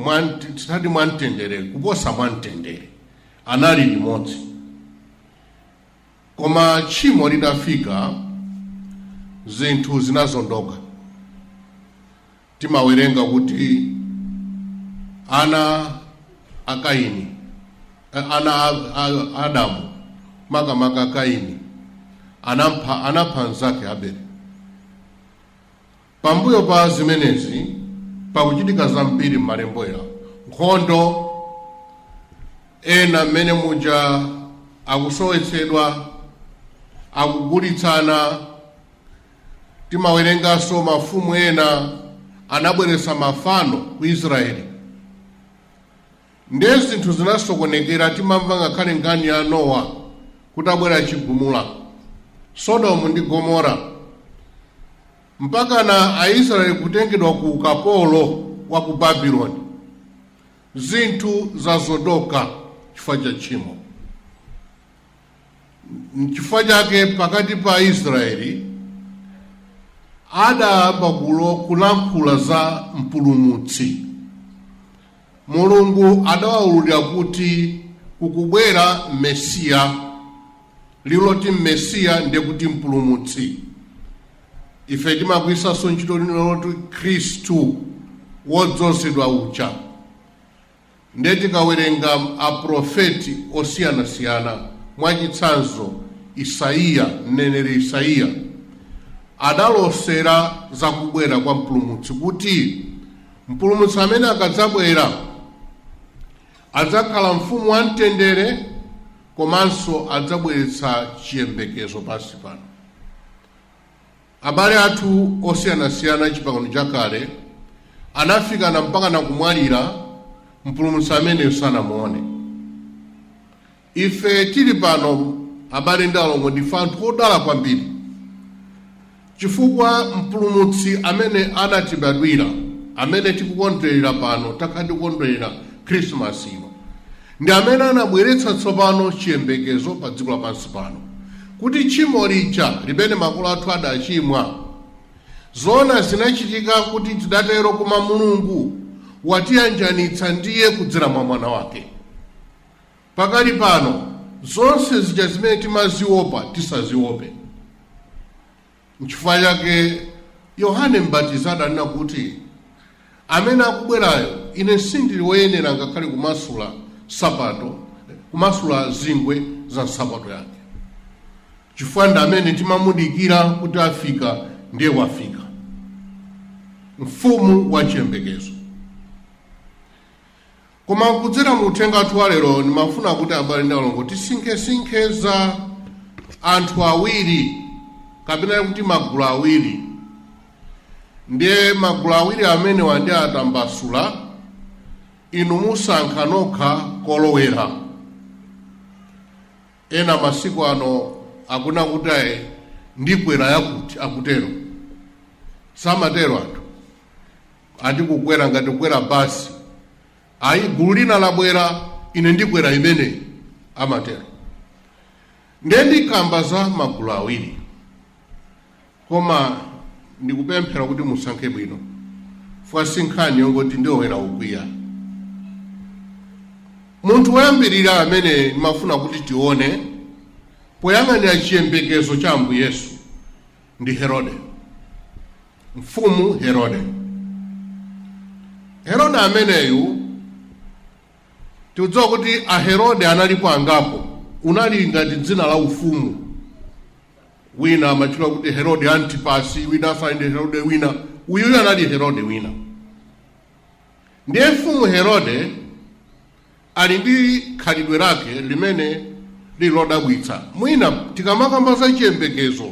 tisati mwamtendere, kuposa mwamtendere, anali limodzi. Koma tchimo lidafika, zinthu zinazondoka. Timawerenga kuti ana a Kaini, ana a Adamu Makamaka Kaini anapha mnzake Abele. Pambuyo pa zimenezi pakuchitika zambiri m'malembo ena, nkhondo, ena mmene muja akusowetsedwa, akugulitsana. Timawerenganso mafumu ena anabweretsa mafano ku Israeli, ndiye zinthu zinasokonekera. Timamva ngakhale nkhani ya Nowa kuti abwera chigumula, Sodomu ndi Gomora, mpaka na Aisraeli kutengedwa ku ukapolo wa ku Babuloni. Zinthu zazodoka chifukwa cha tchimo. Chifukwa chake pakati pa Israeli adayamba kulankhula za mpulumutsi. Mulungu adawawululira kuti kukubwera Mesiya. Liloti Mesiya ndiye kuti mpulumutsi. Ife timagwiritsanso ntchito liloti Khristu, wodzozedwa uja. Ndiye tikawerenga aprofeti osiyanasiyana, mwachitsanzo Isaiya, mneneri Isaiya adalosera zakubwera kwa mpulumutsi, kuti mpulumutsi amene akadzabwera adzakhala mfumu wamtendere komanso adzabweretsa chiyembekezo pansi pano. Abale athu osiyanasiyana chipangano chakale anafikana mpaka nakumwalira, mpulumutsi ameneyo sanamuone. Ife tili pano, abale ndi alongo, ndife anthu odala kwambiri, chifukwa mpulumutsi amene anatibadwira, amene tikukondwerera pano, takhala tikukondwerera Khrisimasi ino, ndi amene anabweretsa tsopano chiyembekezo pa dziko lapansi pano, kuti tchimo lija limene makolo athu adachimwa, zona zinachitika kuti tidatero, koma Mulungu watiyanjanitsa ndiye kudzera mwa mwana wake. Pakali pano zonse zija zimene timaziopa tisaziope. Nchifukwa chake Yohane Mbatizi adanena kuti amene akubwerayo, ine sindili woyenera ngakhale kumasula sapato, kumasula zingwe za nsapato yake, chifukwa ndi amene timamudikira kuti afika, ndiye wafika, mfumu wa chiyembekezo. Koma kudzera mu uthenga wathu wa lero, ndimafuna kuti abale ndi alongo tisinkhesinkhe za anthu awiri, kapena kuti magulu awiri. Ndiye magulu awiri amenewa ndi atambasula, inu musankha nokha kolowera. Ena masiku ano akuna kuti ayi, ndikwera yakuti, akutero, samatero anthu ati kukwera ngati kukwera basi, ayi, gulu lina labwera, ine ndikwera imene, amatero. Ndiye ndikamba za magulu awiri, koma ndikupemphera kuti musankhe bwino, fwa si nkhani yongoti ndiowera ukwiya. Munthu woyambirira amene ndimafuna kuti tione poyang'anira chiyembekezo cha Ambuye Yesu ndi Herode, mfumu Herode. Herode ameneyu, tikudziwa kuti aherode analipo angapo, unali ngati dzina la ufumu. Wina amatchula kuti Herode Antipasi, wina asali ndi Herode wina, uyuyu anali Herode wina. Ndiye mfumu Herode ali ndi khalidwe lake limene lili lodabwitsa. Mwina tikamakamba za chiyembekezo,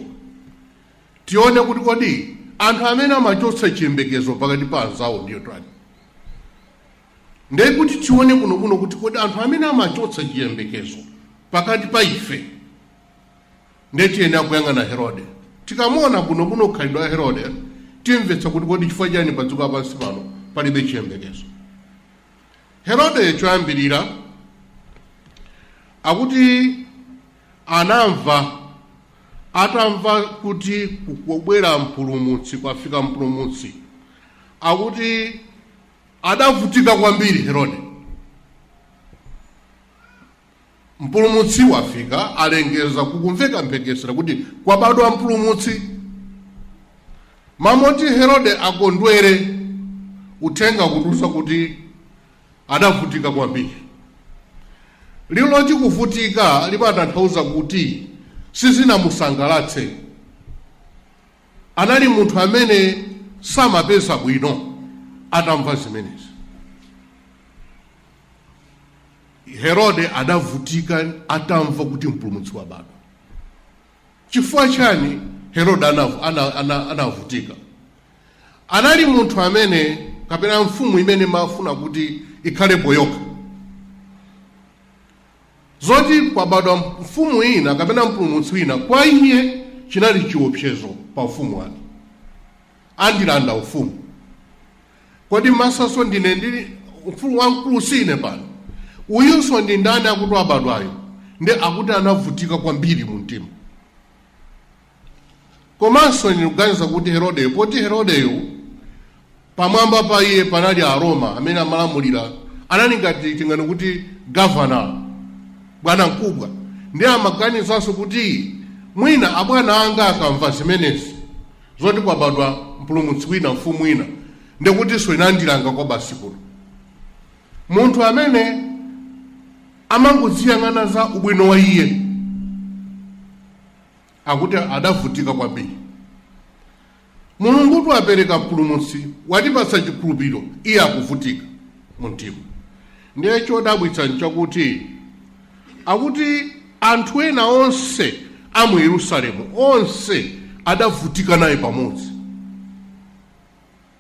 tione kuti kodi anthu amene amachotsa chiyembekezo pakati pa anzawo ndiyo tani. Ndiye kuti tione kunokuno kuti kodi anthu amene amachotsa chiyembekezo pakati pa ife, ndiye tiyenera kuyang'ana Herode. Tikamuona kunokuno khalidwe la Herode, timvetsa kuti kodi chifukwa chani pa dziko lapansi pano palibe chiyembekezo. Herode choyambirira akuti anamva, atamva kuti kukubwera mpulumutsi, kwafika mpulumutsi, akuti adavutika kwambiri Herode. Mpulumutsi wafika, alengeza, kukumveka mphekesera kuti kwabadwa mpulumutsi. Mamoti Herode akondwere, uthenga kutiuza kuti adavutika kwambiri. Liwu loti kuvutika limatanthauza kuti sizinamusangalatse. Anali munthu amene samapeza bwino atamva zimenezi. Herode adavutika atamva kuti mpulumutsi wabadwa. Chifukwa chani Herode anavutika? Anali munthu amene, kapena mfumu imene imafuna kuti ikhalepo yokha. Zoti kwabadwa mfumu ina kapena mpulumutsi wina, kwa iye chinali chiopsezo pa ufumu wake. Andilanda ufumu. Kodi masaso ndine ndili mfumu wamkulu sine pano? Uyunso ndi ndani akuti wabadwayo? Ndi akuti anavutika kwambiri mu mtima. Komanso ndikuganiza kuti Herodeyo, poti Herodeyo pamwamba pa iye panali Aroma amene amalamulira, anali ngati tingani kuti gavana, bwana mkubwa. Ndi amaganizanso kuti mwina abwana anga akamva zimenezi zoti kwabadwa mpulumutsi wina, mfumu ina, ndikutinso inandilanga kwa basi kuno. Munthu amene amangodziyang'ana za ubwino wa iye, akuti adavutika kwambiri. Mulungu apereka mpulumutsi, watipatsa chikhulupiriro, iye akuvutika mu mtima. Ndiye chodabwitsa nchakuti akuti anthu ena onse a mu Yerusalemu onse adavutika naye pamodzi.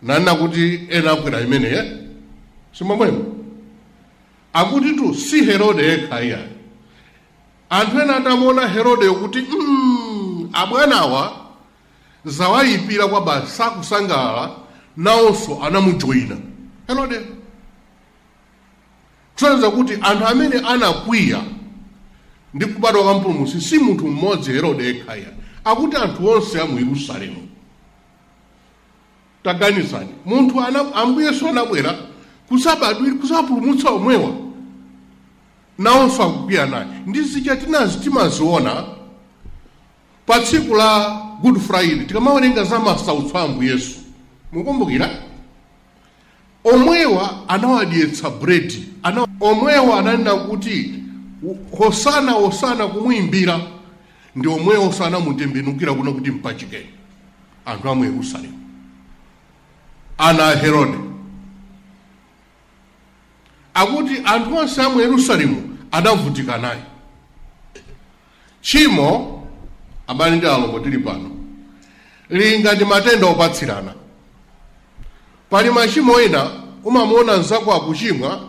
Nanena kuti ena akwera imeneyi simomwemo. Akuti tu si Herode yekha iyayi. Anthu ena atamuona Herode kuti abwanawa zawayipira kwa basi, sakusangalala, nawonso anamujoyina Herode. Kusonyeza kuti anthu amene anakwiya ndi kubadwa kwa mpulumutsi si munthu mmodzi Herode yekha iyayi. Akuti anthu onse a mu Yerusalemu. Taganizani, munthu Ambuye Yesu anabwera kusapulumutsa omwewa, nawonso akukwiya naye. Ndi zija tinazi timaziona pa tsiku la Good Friday tikamawerenga za masautso a Ambuye Yesu. Mukumbukira? Omwewa anawadyetsa bredi, omwewa ananena kuti hosana hosana kumuimbira, ndi omwewa osanamutembenukira kuno kuti mpachikeni. Anthu a mu Yerusalemu, ana a Herode. Akuti anthu onse a mu Yerusalemu adavutika naye. Tchimo, abale ndi alongo tili pano, lili ngati matenda opatsirana. Pali machimo ena umamuona mnzako akuchimwa,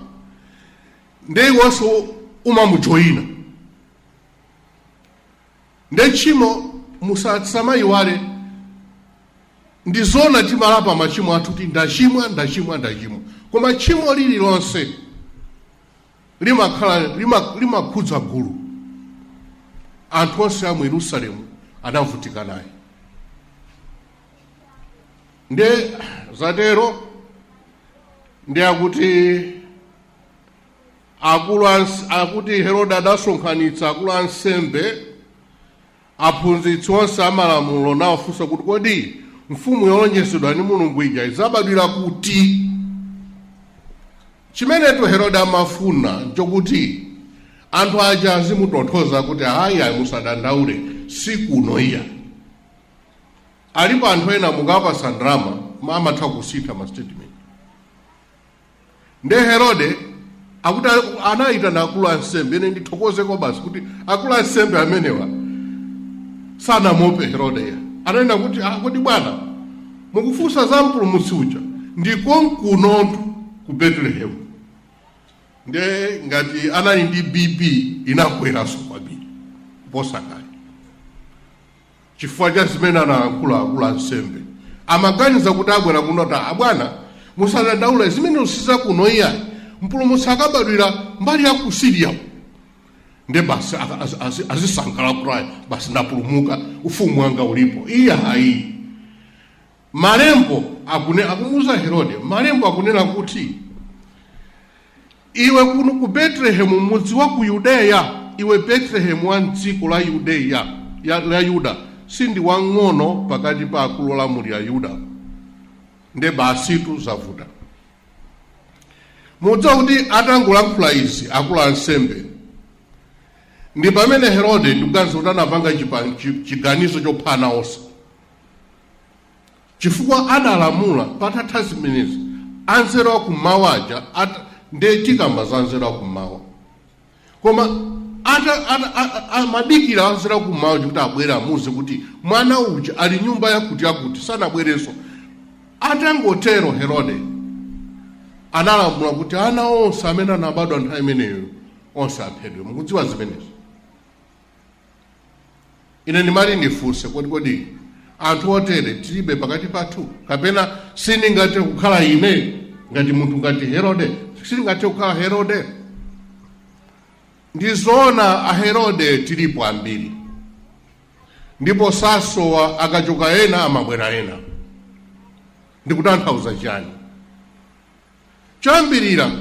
ndi iwenso umamujoyina. Ndi tchimo musamayiwale, ndi zona timalapa machimo athu kuti ndachimwa, ndachimwa, ndachimwa. Koma tchimo lililonse limakhudza gulu. Anthu onse a mu Yerusalemu anavutika naye. Nde zatero ndi akuti akulu akuti Herode adasonkhanitsa akulu ansembe, aphunzitsi onse amalamulo, nawafunsa kuti kodi mfumu yolonjezedwa ndi Mulungu ija idzabadwira kuti? Chimenetu Herode amafuna nchokuti anthu aja azimutonthoza kuti hayi, ayi, musadandaule, si kuno iya. Alipo anthu ena mukapasa ndalama amatha kusintha ma statement. Nde Herode akuti anayitana akulu ansembe. Ine ndithokozeko basi kuti akulu ansembe amenewa sanamuope Herode ya. Ananena kuti kodi bwana mukufunsa za mpulumutsi uja, ndikonkunotu ku Bethlehem. Nde ngati anali ndi BP inakweranso kwambiri kuposa kale, chifukwa cha zimene analankhula akulu ansembe. Amaganiza kuti abwera kuno ta abwana musadandaule, zimene sizakuno iyayi, mpulumutsi akabadwira mbali ya ku Syria. Nde basi azisangalala kuti ayi, basi ndapulumuka, ufumu wanga ulipo. Iya hayi, malembo akumuuza Herode, malembo akunena kuti iwe kuno ku Bethlehem, mudzi wa ku Yudeya, iwe Bethlehem wa mdziko la Yudeya, la Yuda, sindi wang'ono pakati pa akulu olamulira Yuda. Nde basitu zavuta. Mudziwa kuti atangolankhula izi akulu ansembe, Ndi pamene Herode, ndikuganiza kuti anapanga chiganizo chopha ana onse, chifukwa adalamula patatha zimenezi anzeru akummawa aja. Nde tikamba za anzeru akummawa, koma amadikira anzeru akummawa kuti abwere amuze kuti mwana uja ali nyumba yakuti yakuti. Sanabwerenso. Atangotero, Herode analamula kuti ana onse amene anabadwa nthawi imeneyo onse aphedwe. Mukudziwa zimenezo. Ine ndimati ndifunse kodi, kodi anthu otere tilibe pakati pathu? Kapena sindingathe kukhala ine ngati munthu ngati Herode? Sindingathe kukhala Herode? Ndizoona, aherode tilipo ambiri, ndipo sasowa. Akachoka ena, amabwera ena. Ndikutanthauza chani? Choyambirira,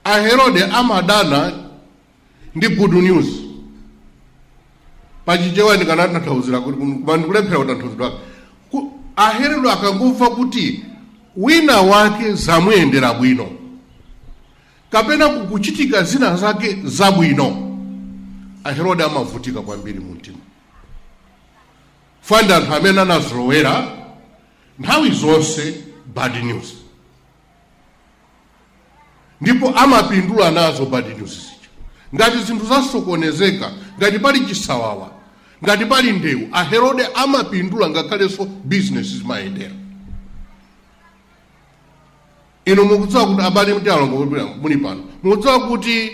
aherode amadana ndi good news. Pachichewa ndikanatanthauzira kuti, koma ndikulephera kutanthauzidwa kwake. Aherode akangomva kuti wina wake zamuyendera bwino kapena kukuchitika zina zake zabwino, aherode amavutika kwambiri mu mtima. Fanda anthu amene anazolowera nthawi zonse bad news, ndipo amapindula nazo bad news zija. Ngati zinthu zasokonezeka, ngati pali chisawawa, ngati pali ndewu, aherode amapindula, ngakhalenso business zimayendera. Inu mukudziwa kuti, abale ndi alongo muli pano, mukudziwa kuti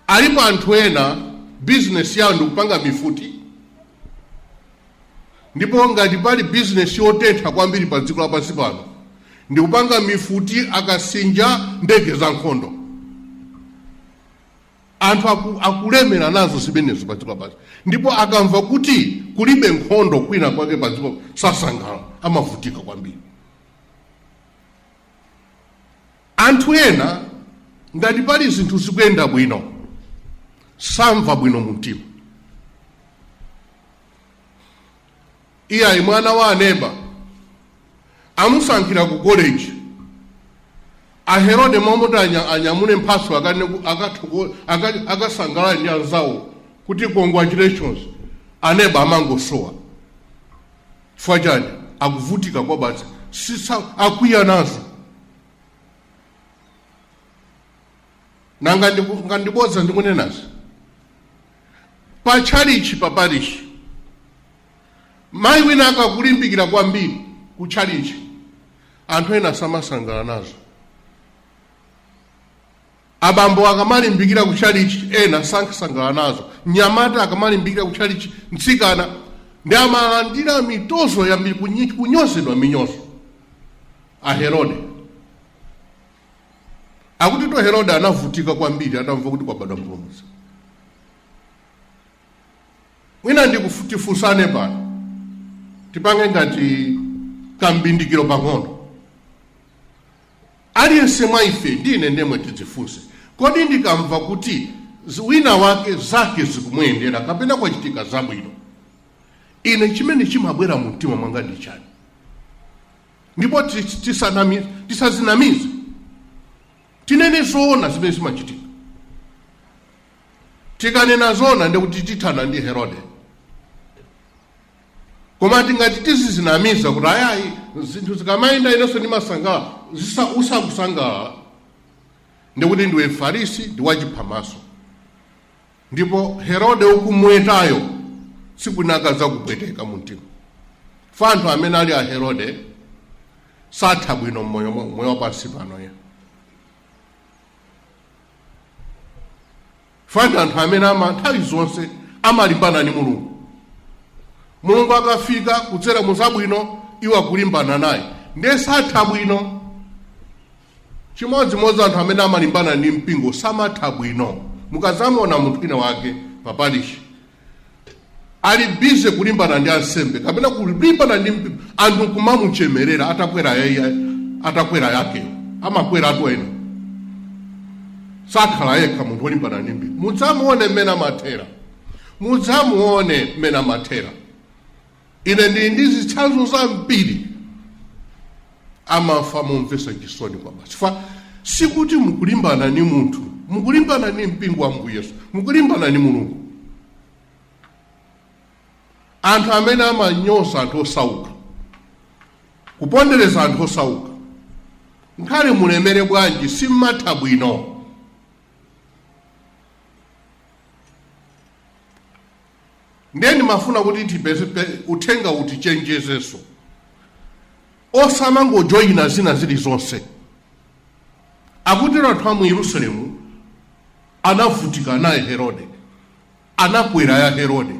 alipo anthu ena business yawo ndikupanga mifuti, ndipo ngati pali business yotentha kwambiri pa dziko lapansi pano ndikupanga mifuti, akasinja, ndege za nkhondo. Anthu akulemera nazo zimenezo pa dziko lapansi, ndipo akamva kuti kulibe nkhondo kwina kwake pa dziko, sasangalala, amavutika kwambiri. Anthu ena ngati pali zinthu zikuyenda bwino, samva bwino mu mtima. Iyayi, mwana wa aneba amusankhira ku college, aherode momoti anyamule mphatso akasangalale ndi anzawo kuti "Congratulations," aneba amangosowa. Chifukwa chani? Akuvutika kwa basi, akwiya nazo. Nanga ngandibodza ndikunenazi? Pa tchalichi, pa parish, mayi wina akakulimbikira kwambiri ku tchalichi, anthu ena samasangala nazo. Abambo akamalimbikira ku tchalichi, ena samasangala nazo. Mnyamata akamalimbikira ku tchalichi, mtsikana, ndi amalandira mitozo yambiri, kunyozedwa minyozo. Aherode, akuti to Herode anavutika kwambiri atamva kuti kwabadwa Mpulumutsi. Mwina ndikutifunsane pano, tipange ngati kambindikiro pang'ono. Aliyense mwa ife, ndine ndemwe, tidzifunse: kodi ndikamva kuti wina wake zake zikumuyendera kapena kwachitika zabwino, ine chimene chimabwera mu mtima mwanga ndi chani? Ndipo tisazinamize, tinene zoona zimene zimachitika. Tikanena zoona, ndikuti tithana ndi Herode. Koma tingati tizizinamiza kuti ayayi, zinthu zikamayenda inenso ndimasangalala, usakusangalala, ndikuti ndiwe Mfarisi, ndi wachiphamaso. Ndipo Herode ukumwetayo, tsiku lina akadzakupweteka mu mtima. Fa anthu amene ali a Herode satha bwino mmoyo, moyo wapansi pano ya fana. Anthu amene ama nthawi zonse amalimbana ndi Mulungu. Mulungu akafika kudzera mu zabwino, iwo akulimbana naye, ndiye satha bwino. Chimodzimodzi anthu amene amalimbana ndi mpingo samatha bwino. Mukazamuona munthu wina wake pa parish ali busy kulimbana ndi ansembe kapena kulimbana ndi mpingo, anthu kumamuchemerera atakwera yeye, atakwera yakeyo, amakwera atu ena, sakhala yekha. Munthu wolimbana ndi mpingo, mudzamuone mmene amathera, mudzamuone mmene amathera. Ine ndili ndi zitsanzo zambiri, amafa momvetsa chisoni kwa basi. Chifukwa sikuti mukulimbana ndi munthu. Mukulimbana ni mpingo wa Ambuye Yesu, mukulimbana ni Mulungu. Anthu amene amanyoza anthu osauka, kupondereza anthu osauka, nkhale mulemere bwanji, simmatha bwino. Ndiye ndimafuna kuti tipeze uthenga utichenjezenso, osamangojoyina zina zilizonse. Akutero anthu a mu Yerusalemu anavutika naye Herode, anakwera ya Herode.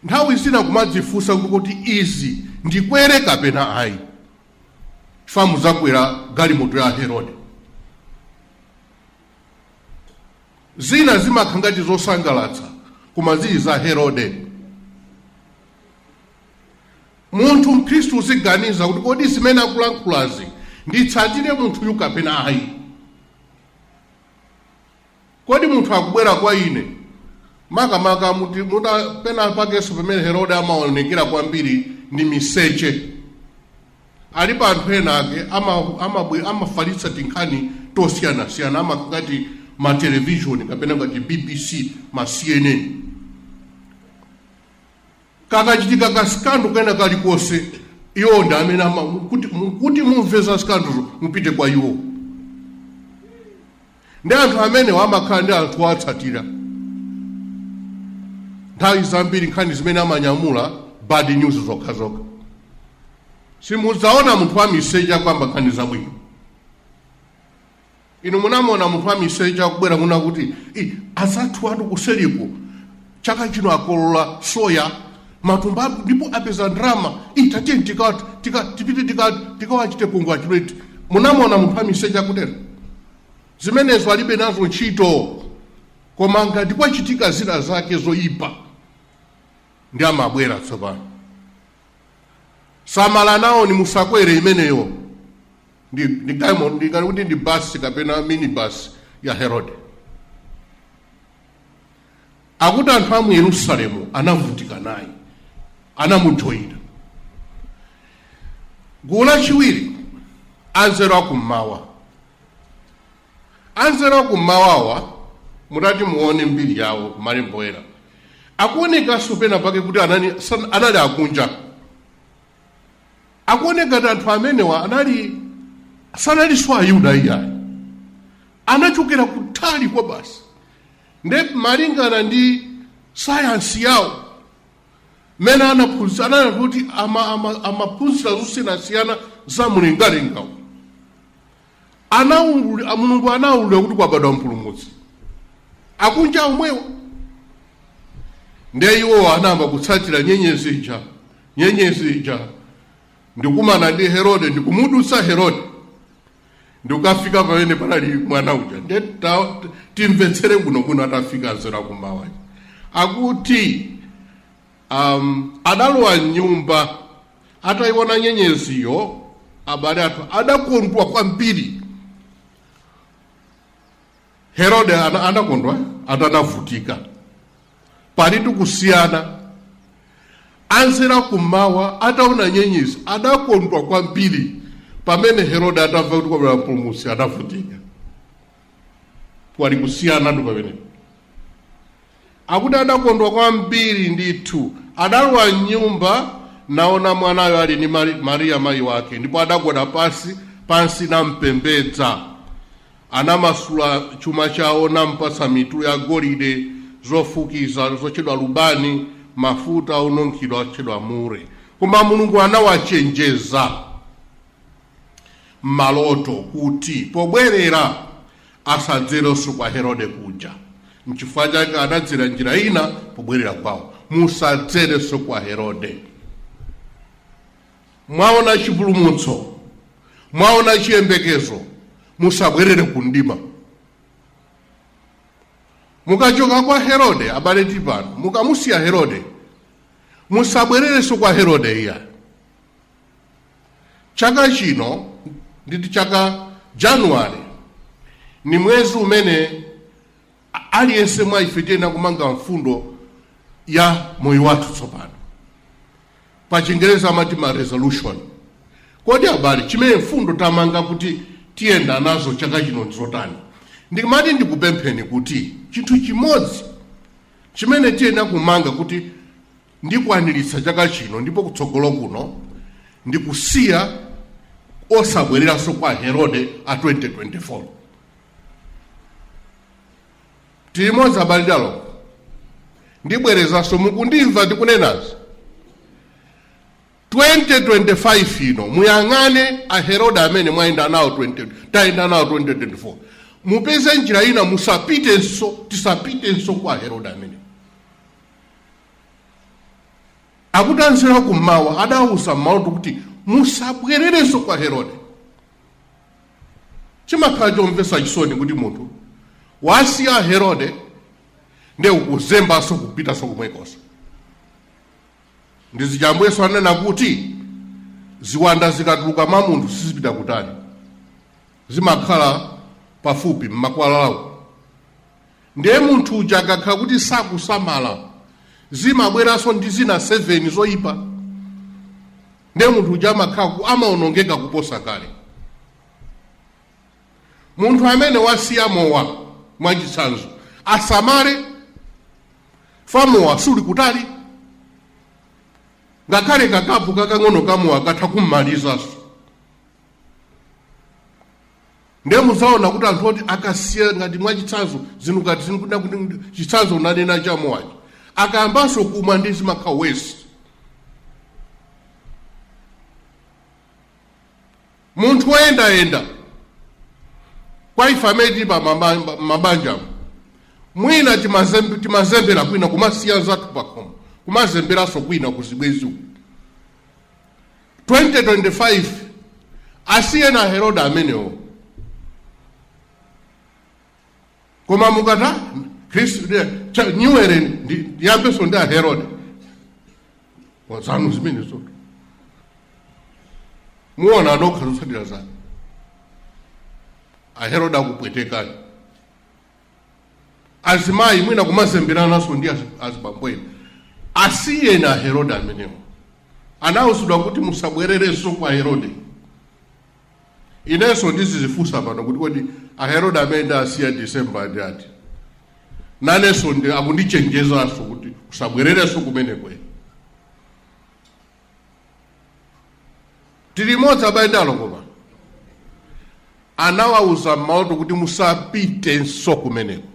Nthawi zina kumadzifunsa kuti izi ndikwere kapena ayi, chifukwa mudzakwera galimoto ya Herode. Zina zimakhala ngati zosangalatsa, koma zili za Herode. Munthu mkhristu uziganiza kuti kodi zimene akulankhulazi nditsatire munthuyu kapena ayi. Kodi munthu akubwera kwa ine, makamaka muta pena pakenso pamene Herode amaonekera kwambiri ndi miseche. Alipo anthu ena ake amafalitsa tinkhani tosiyanasiyana, amakangati ma television kapena ngati BBC, ma CNN. Kakachitika ka scandal kena kalikonse, iwo ndi amene kuti mumve za scandalzo mupite kwa iwo. Ndi anthu amene amakhala ndi anthu owatsatira. Nthawi zambiri nkhani zimene amanyamula bad news zokhazokha. Simudzaona munthu wa miseche akuyamba nkhani zabwino. Inu munamuona munthu wa miseche akubwera kuna kuti azathu atu kuseliko chaka chino akolola soya matumba ndipo apeza ndalama, tatiye tipite tikawachite congratulate. Munamuona munthu wa miseche akutero? Zimenezo alibe nazo ntchito. Koma ngati kwachitika zina zake zoyipa, ndi amabwera tsopano. Samala nawo, ni musakwere imeneyo. Ndi kuti ndi basi kapena minibus ya Herode. Akuti anthu a mu Yerusalemu anavutika naye, anamujoyina. Gulu lachiwiri, anzeru akummawa. Anzeru akummawawa, mutati muone mbiri yawo malembo oyera, akuonekanso pena pake kuti anali akunja. Akuoneka kuti anthu amenewa sanalinso Ayuda iyayi, anachokera kutali kwa basi. Nde malingana ndi sayansi yawo mmene anaphunzira, anali kuti amaphunzira zosiyanasiyana za mlengalengawo. Mulungu anawulula kuti kwabadwa mpulumutsi, akunja omwewo. Ndiye iwo anayamba kutsatira nyenyezi ija, nyenyezi ija, ndikumana ndi Herode, ndikumudutsa Herode, ndikukafika pamene panali mwana uja. Ndiye timvetsere bwinobwino atafika anzeru akummawa. Akuti adalowa mnyumba, atayiona nyenyeziyo, abale athu adakondwa kwambiri. Herode anakondwa, atanavutika. Palitu kusiyana. Anzeru akummawa ataona nyenyezi adakondwa kwambiri, pamene Herode atamva kuti kwabwera mpulumutsi adavutika. Pali kusiyanatu pamene. Akuti adakondwa kwambiri ndithu, adalowa mnyumba naona mwanayo ali ndi Mariya mayi wake, ndipo adagwada pansi nampembedza. Anamasula chuma chawo nampatsa mitulo ya golide, zofukiza zotchedwa lubani, mafuta onunkhidwa otchedwa mure. Koma Mulungu anawachenjeza maloto kuti pobwerera asadzerenso kwa Herode kuja. Nchifukwa chake anadzera njira ina pobwerera kwawo. Musadzerenso kwa Herode. Mwaona chipulumutso, mwaona chiyembekezo, musabwerere ku mdima. Mukachoka kwa Herode, abale tipano, mukamusiya Herode, musabwererenso kwa Herode iya. Chaka chino nditi chaka January ni mwezi umene aliyense mwa ife tiyenera kumanga mfundo ya moyo wathu tsopano. Pa Chingereza amati ma resolution. Kodi abale, chimene mfundo tamanga kuti tiyenda nazo chaka chino ndi zotani? Ndimati ndikupempheni kuti chinthu chimodzi chimene tiyenera kumanga kuti ndikwaniritsa chaka chino ndipo kutsogolo kuno ndikusiya osabwereranso kwa Herode a 2024. Tili limodzi, abale ndi alongo? Ndibwerezanso, mukundimva ndikunenazi? 2025 ino muyang'ane a Herode amene mwayenda nawo 20, tayenda nawo 2024, mupeze njira ina, musapitenso, tisapitenso kwa Herode amene akuti anzeru kummawa adawuza mmaloto kuti musabwererenso kwa Herode. Chimakhala chomvetsa chisoni kuti munthu wasiya Herode nde ukuzembanso kupitanso kumwekonso. Ndi zija Ambuye Yesu anena kuti ziwanda zikatuluka mwa munthu sizipita kutali, zimakhala pafupi mmakwalalawo. Ndiye munthu uja akakhala kuti sakusamala, zimabweranso ndi zina 7 zoyipa, ndiye munthu uja amakhala amaonongeka kuposa kale. Munthu amene wasiya mowa, mwachitsanzo, asamale fa mowa suli kutali, ngakhale kakapu kakang'ono kamowa katha kummalizanso. Ndiye muzaona kuti anthu oti akasiya, ngati mwachitsanzo zinthu ngati zinu, kuti chitsanzo unanena cha mowachi, akayambanso kumwa ndi zimakhala worse. Munthu woyendayenda, kwa ife amene tili pa mabanjamo, mwina timazembera kwina, kumasiya zathu pakhomo, kumazemberanso kwina kuzibwezi uku. 2025 asiye na Herode amenewo. Koma mukata Khristu nyuwere ndiyambenso ndi a Herode wazanu zimene zoto, muona nokha zotsatira zake. Aherode akupwetekani. Azimayi mwina kumazemberananso ndi azibambo ena, asiyeni aherode amenewo. Anawuzidwa kuti musabwererenso kwa Herode. Inenso ndizizifunsa pano kuti kodi aherode amene ndasiya Disemba ndi ati? Nanenso ndi akundichenjezanso kuti usabwererenso kumeneko. Tili limodzi, abale ndi alongo? Pano anawawuza mmaloto kuti musapitenso kumeneko.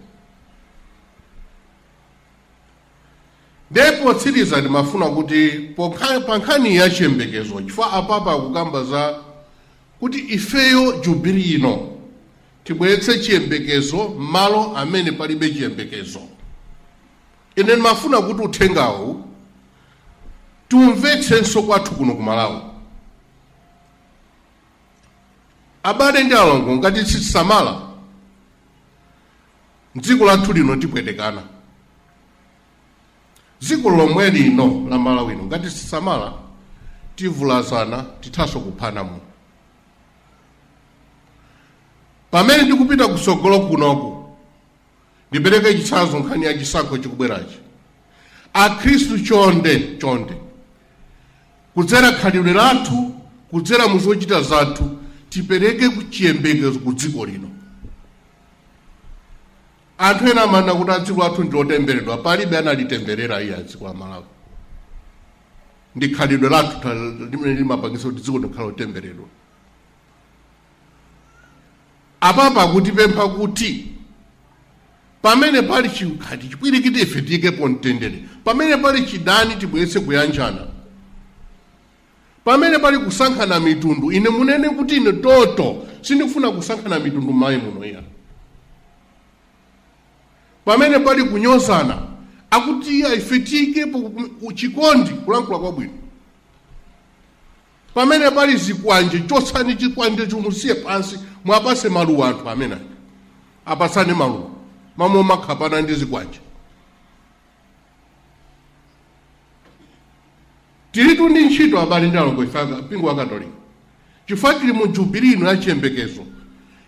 Ndipo tsiriza, ndimafuna kuti pa nkhani ya chiyembekezo, chifukwa apapa akukamba za kuti ifeyo jubili ino tibweretse chiyembekezo malo amene palibe chiyembekezo, ine ndimafuna kuti uthengawu tiumvetsenso kwathu kuno ku Malawi. Abale ndi alongo, ngati sitisamala, mdziko lathu lino tipwetekana. Dziko lomwe lino la Malawi ino, ngati sitisamala, tivulazana, tithanso kuphana muno. Pamene ndikupita kusogolo kunoku, ndipereke chitsanzo, nkhani ya chisankho chikubwerachi. Akhristu, chonde chonde, kudzera khalidwe lathu, kudzera mu zochita zathu, tipereke chiyembekezo ku dziko lino. Anthu ena amanena kuti adziko lathu ndi lotemberedwa. Palibe analitemberera iye dziko la Malawi. Ndi khalidwe lathu limene limapangisa kuti dziko likhala lotemberedwa. Apapa akutipempha kuti pamene pali chikhati chipwirikiti, ife tiyikepo mtendere; pamene pali chidani, tibweretse kuyanjana; pamene pali kusankhana mitundu, ine munene kuti ine toto sindikufuna kusankhana mitundu m'Malawi muno iya. Pamene pali kunyozana, akuti iya, ife tiyikepo chikondi, kulankhula kwabwino. Pamene pali zikwanje, chotsani chikwanje, chumusiye pansi, mwapase maluwa anthu amene apatsane maluwa mamwe makhapana ndi zikwanje. Tilitu ndi ntchito, abale ndi alongo, ife mpingo wa Katolika, chifukwa tili mu jubili ino ya chiyembekezo,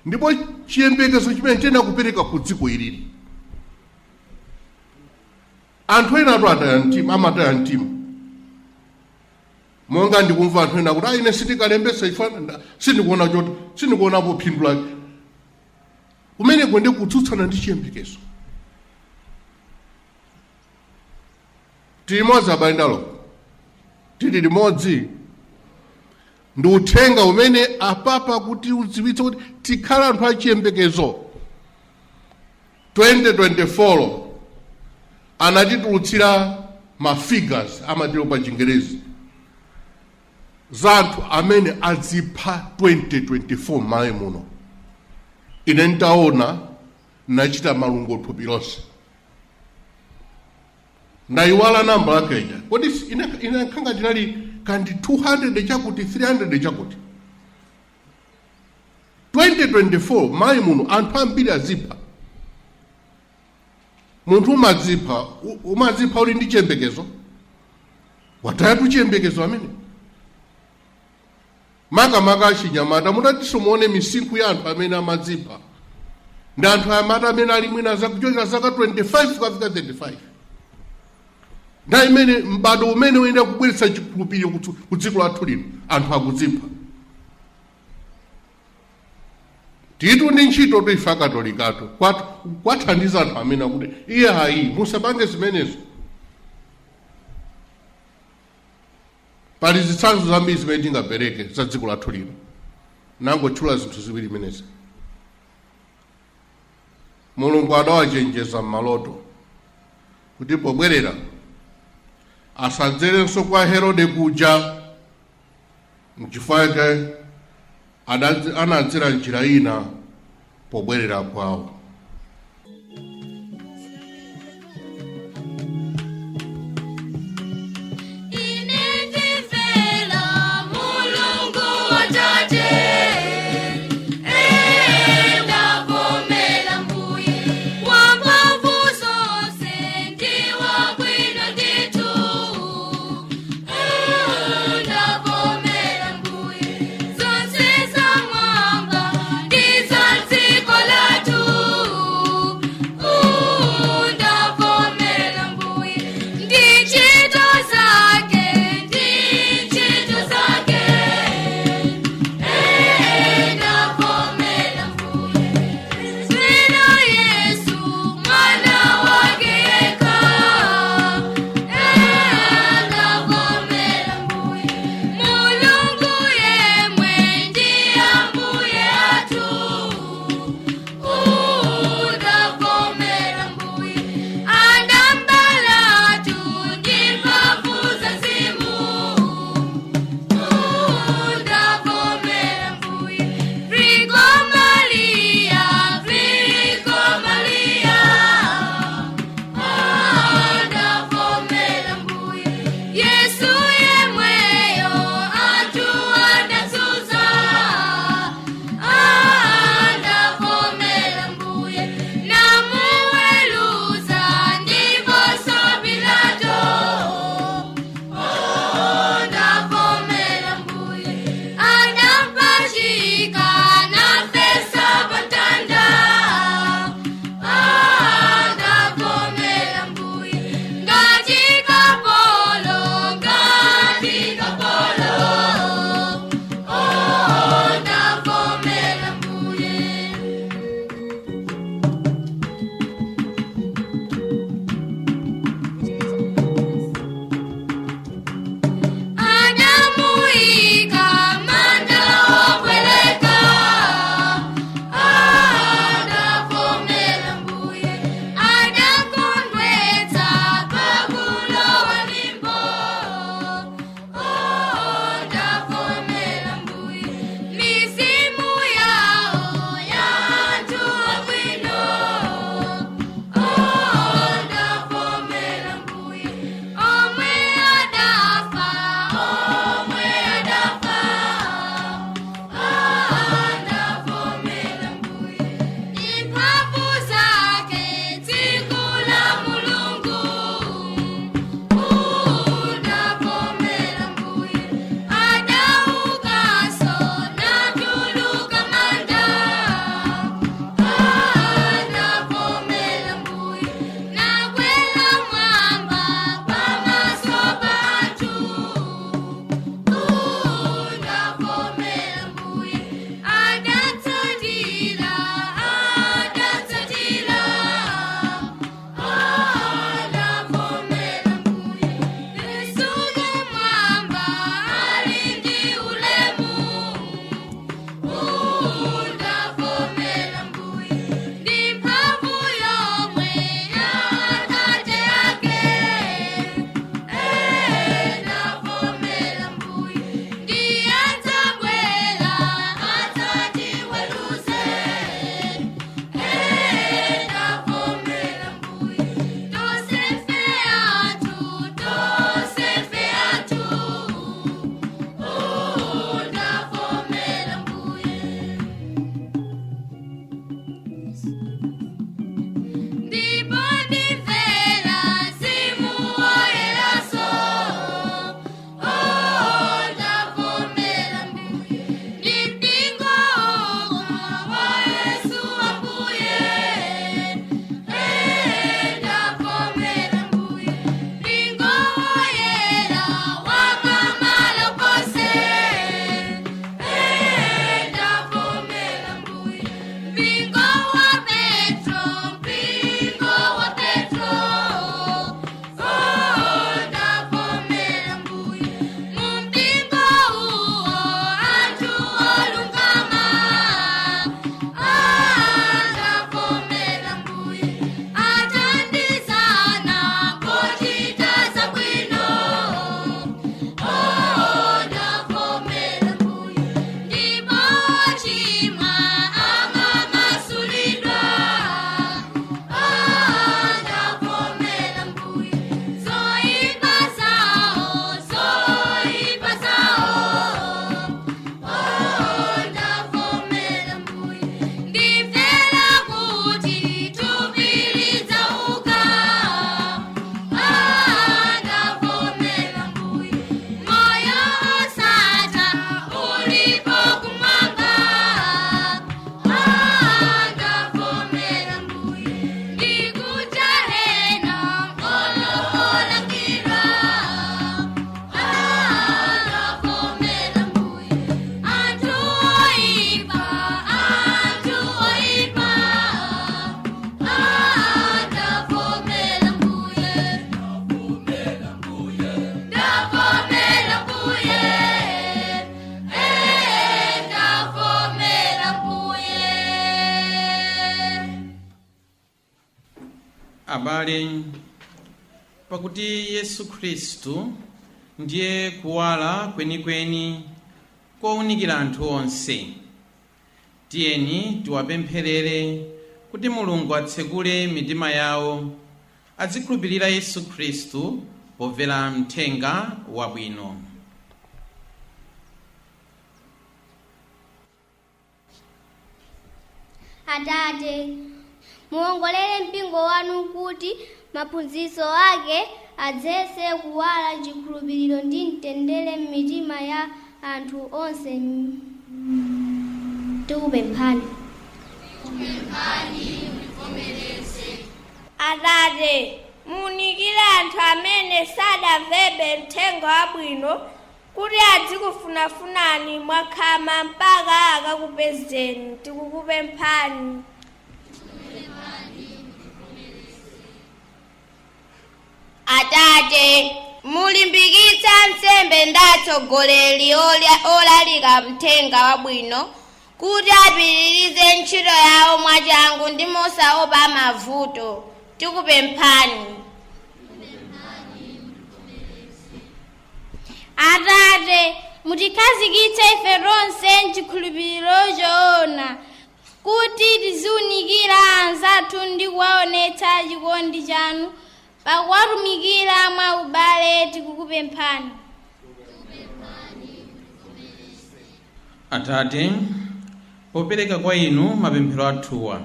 ndipo chiyembekezo chimene tiyenera kupereka ku dziko ilili. Anthu ena atu ataya mtima, amataya mtima. Monga ndikumva anthu ena kuti, "Ine sindikalembesa, ifa sindikuona choti, sindikuonapo phindu lake." Kumeneko ndi kutsutsana ndi chiyembekezo. Tili limodzi, abale ndi alongo? Tili limodzi? Ndi uthenga umene apapa kuti udziwitse kuti tikhala anthu achiyembekezo. 2024 anatitulutsira ma figures, amatero pa Chingerezi, za anthu amene adzipha 2024 m'Malawi muno. Ine ntaona nachita malungo thupi lonse. Ndayiwala namba lakeja. Kodi ine nkhanga tinali kandi 200 chakuti, 300 chakuti. 2024 Malawi muno anthu ambiri azipha. Munthu umadzipha, umadzipha uli ndi chiyembekezo? Watayatu chiyembekezo amene. Makamaka achinyamata, mutatinso muone misinkhu ya anthu amene amadzipha, ndi anthu amata amene ali mwina zakuchokera zaka 25 kukafika 35. Nthawi imene m'bado umene uyenda kubweretsa chikhulupiriro ku dziko lathu lino, anthu akudzipha. Titu ndi ntchito tu ife Akatolikatu kwathandiza anthu amene akuti iye hayi, musapange zimenezo. Pali zitsanzo zambiri zimene tingapereke za dziko lathu lino, nangotchula zinthu ziwiri zimenezi. Mulungu adawachenjeza m'maloto kuti pobwerera asadzerenso kwa Herode kuja. Nchifukwa chake anadzera njira ina pobwerera kwawo. Ine ndimvera Mulungu Atate, ndavomera Mbuye wamphamvu zonse, ndi wabwino ndithu. Ndavomera Mbuye, zonse zamwamba ndi za dziko lathu. Abale, pakuti Yesu Khristu ndiye kuwala kwenikweni kowunikira anthu onse, tiyeni tiwapempherere kuti Mulungu atsekule mitima yawo azikhulupirira Yesu Khristu pomvera mthenga wabwino. Atate, muwongolere mpingo wanu kuti maphunzitso ake adzetse kuwala, chikhulupiriro ndi mtendere m'mitima ya anthu onse. Tikupemphani. Atate, muwunikire anthu amene sadamvebe mthenga wabwino kuti adzikufunafunani mwakhama mpaka akakupezeni. Tikukupemphani. Atate, mulimbikitsa ansembe ndi atsogoleri olalika mthenga wabwino kuti apitirize ntchito yawo mwachangu ndi mosaopa mavuto. Tikupemphani. Atate, mutikhazikitse ife tonse mchikhulupiriro choona kuti tiziwunikira anzathu ndi kuwaonetsa chikondi chanu pakuwatumikira mwa ubale. Tikukupemphani. Atate, popereka kwa inu mapemphero athuwa,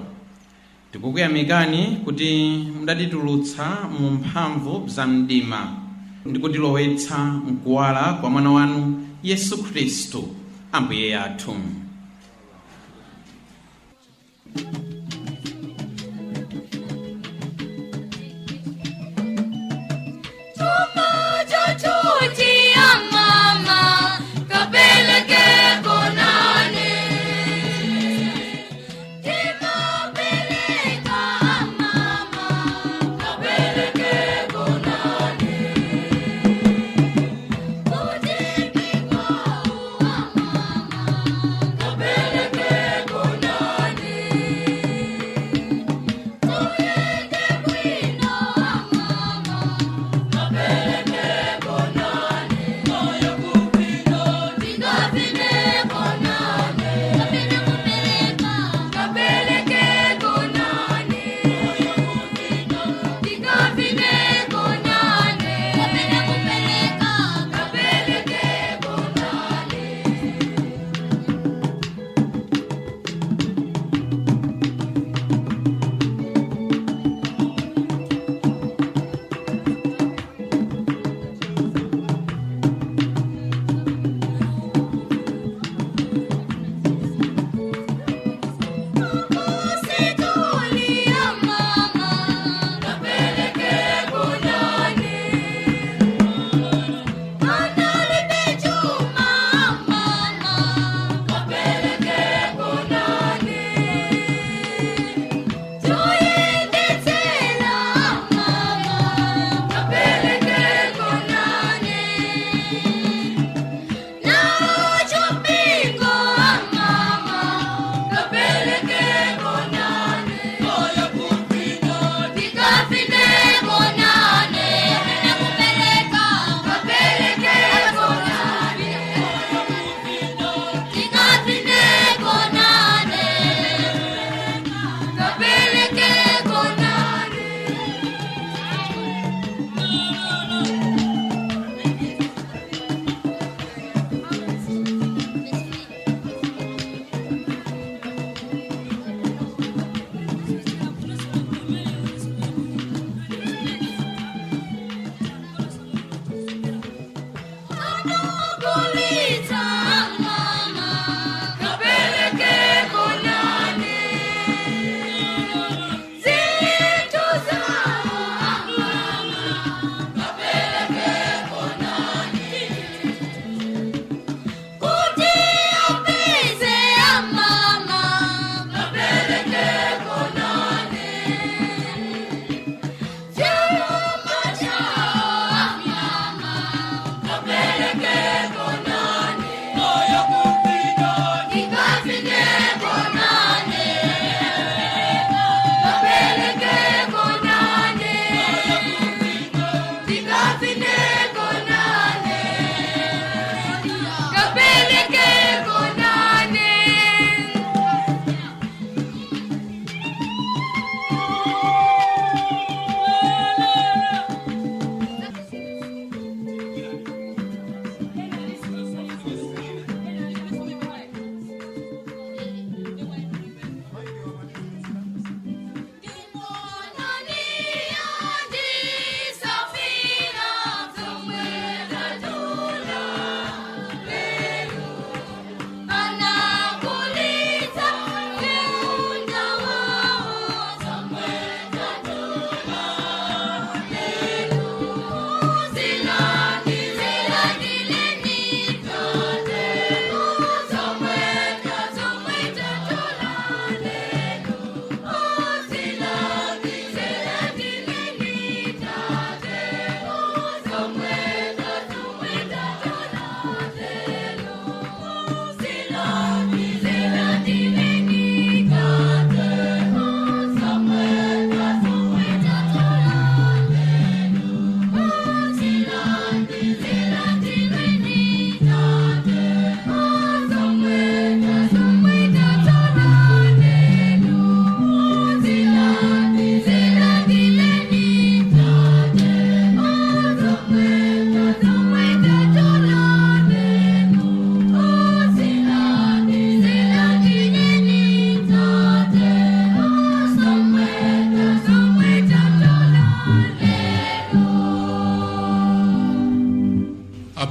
tikukuyamikani kuti mudatitulutsa mu mphamvu za mdima ndi kutilowetsa mkuwala kwa mwana wanu Yesu Khristu Ambuye athu. Chuma chochuchi ya mama kapeleke konane timapeleka mama kapeleke konane kuti mpingo wa mama.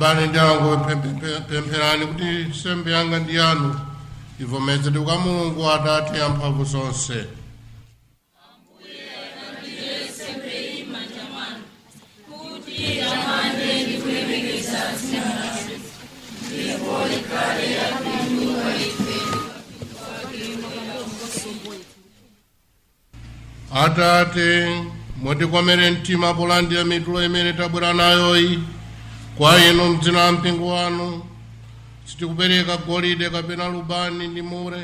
Abale ndi alongo, pempherani kuti nsembe yanga ndi yanu ivomerezedwe kwa Mulungu Atate amphamvu zonse. Atate, mutikomere mtima polandira mitulo imene tabwera nayoyi kwa inu mdzina la mpingo wanu. Sitikupereka golide kapena lubani ndi mure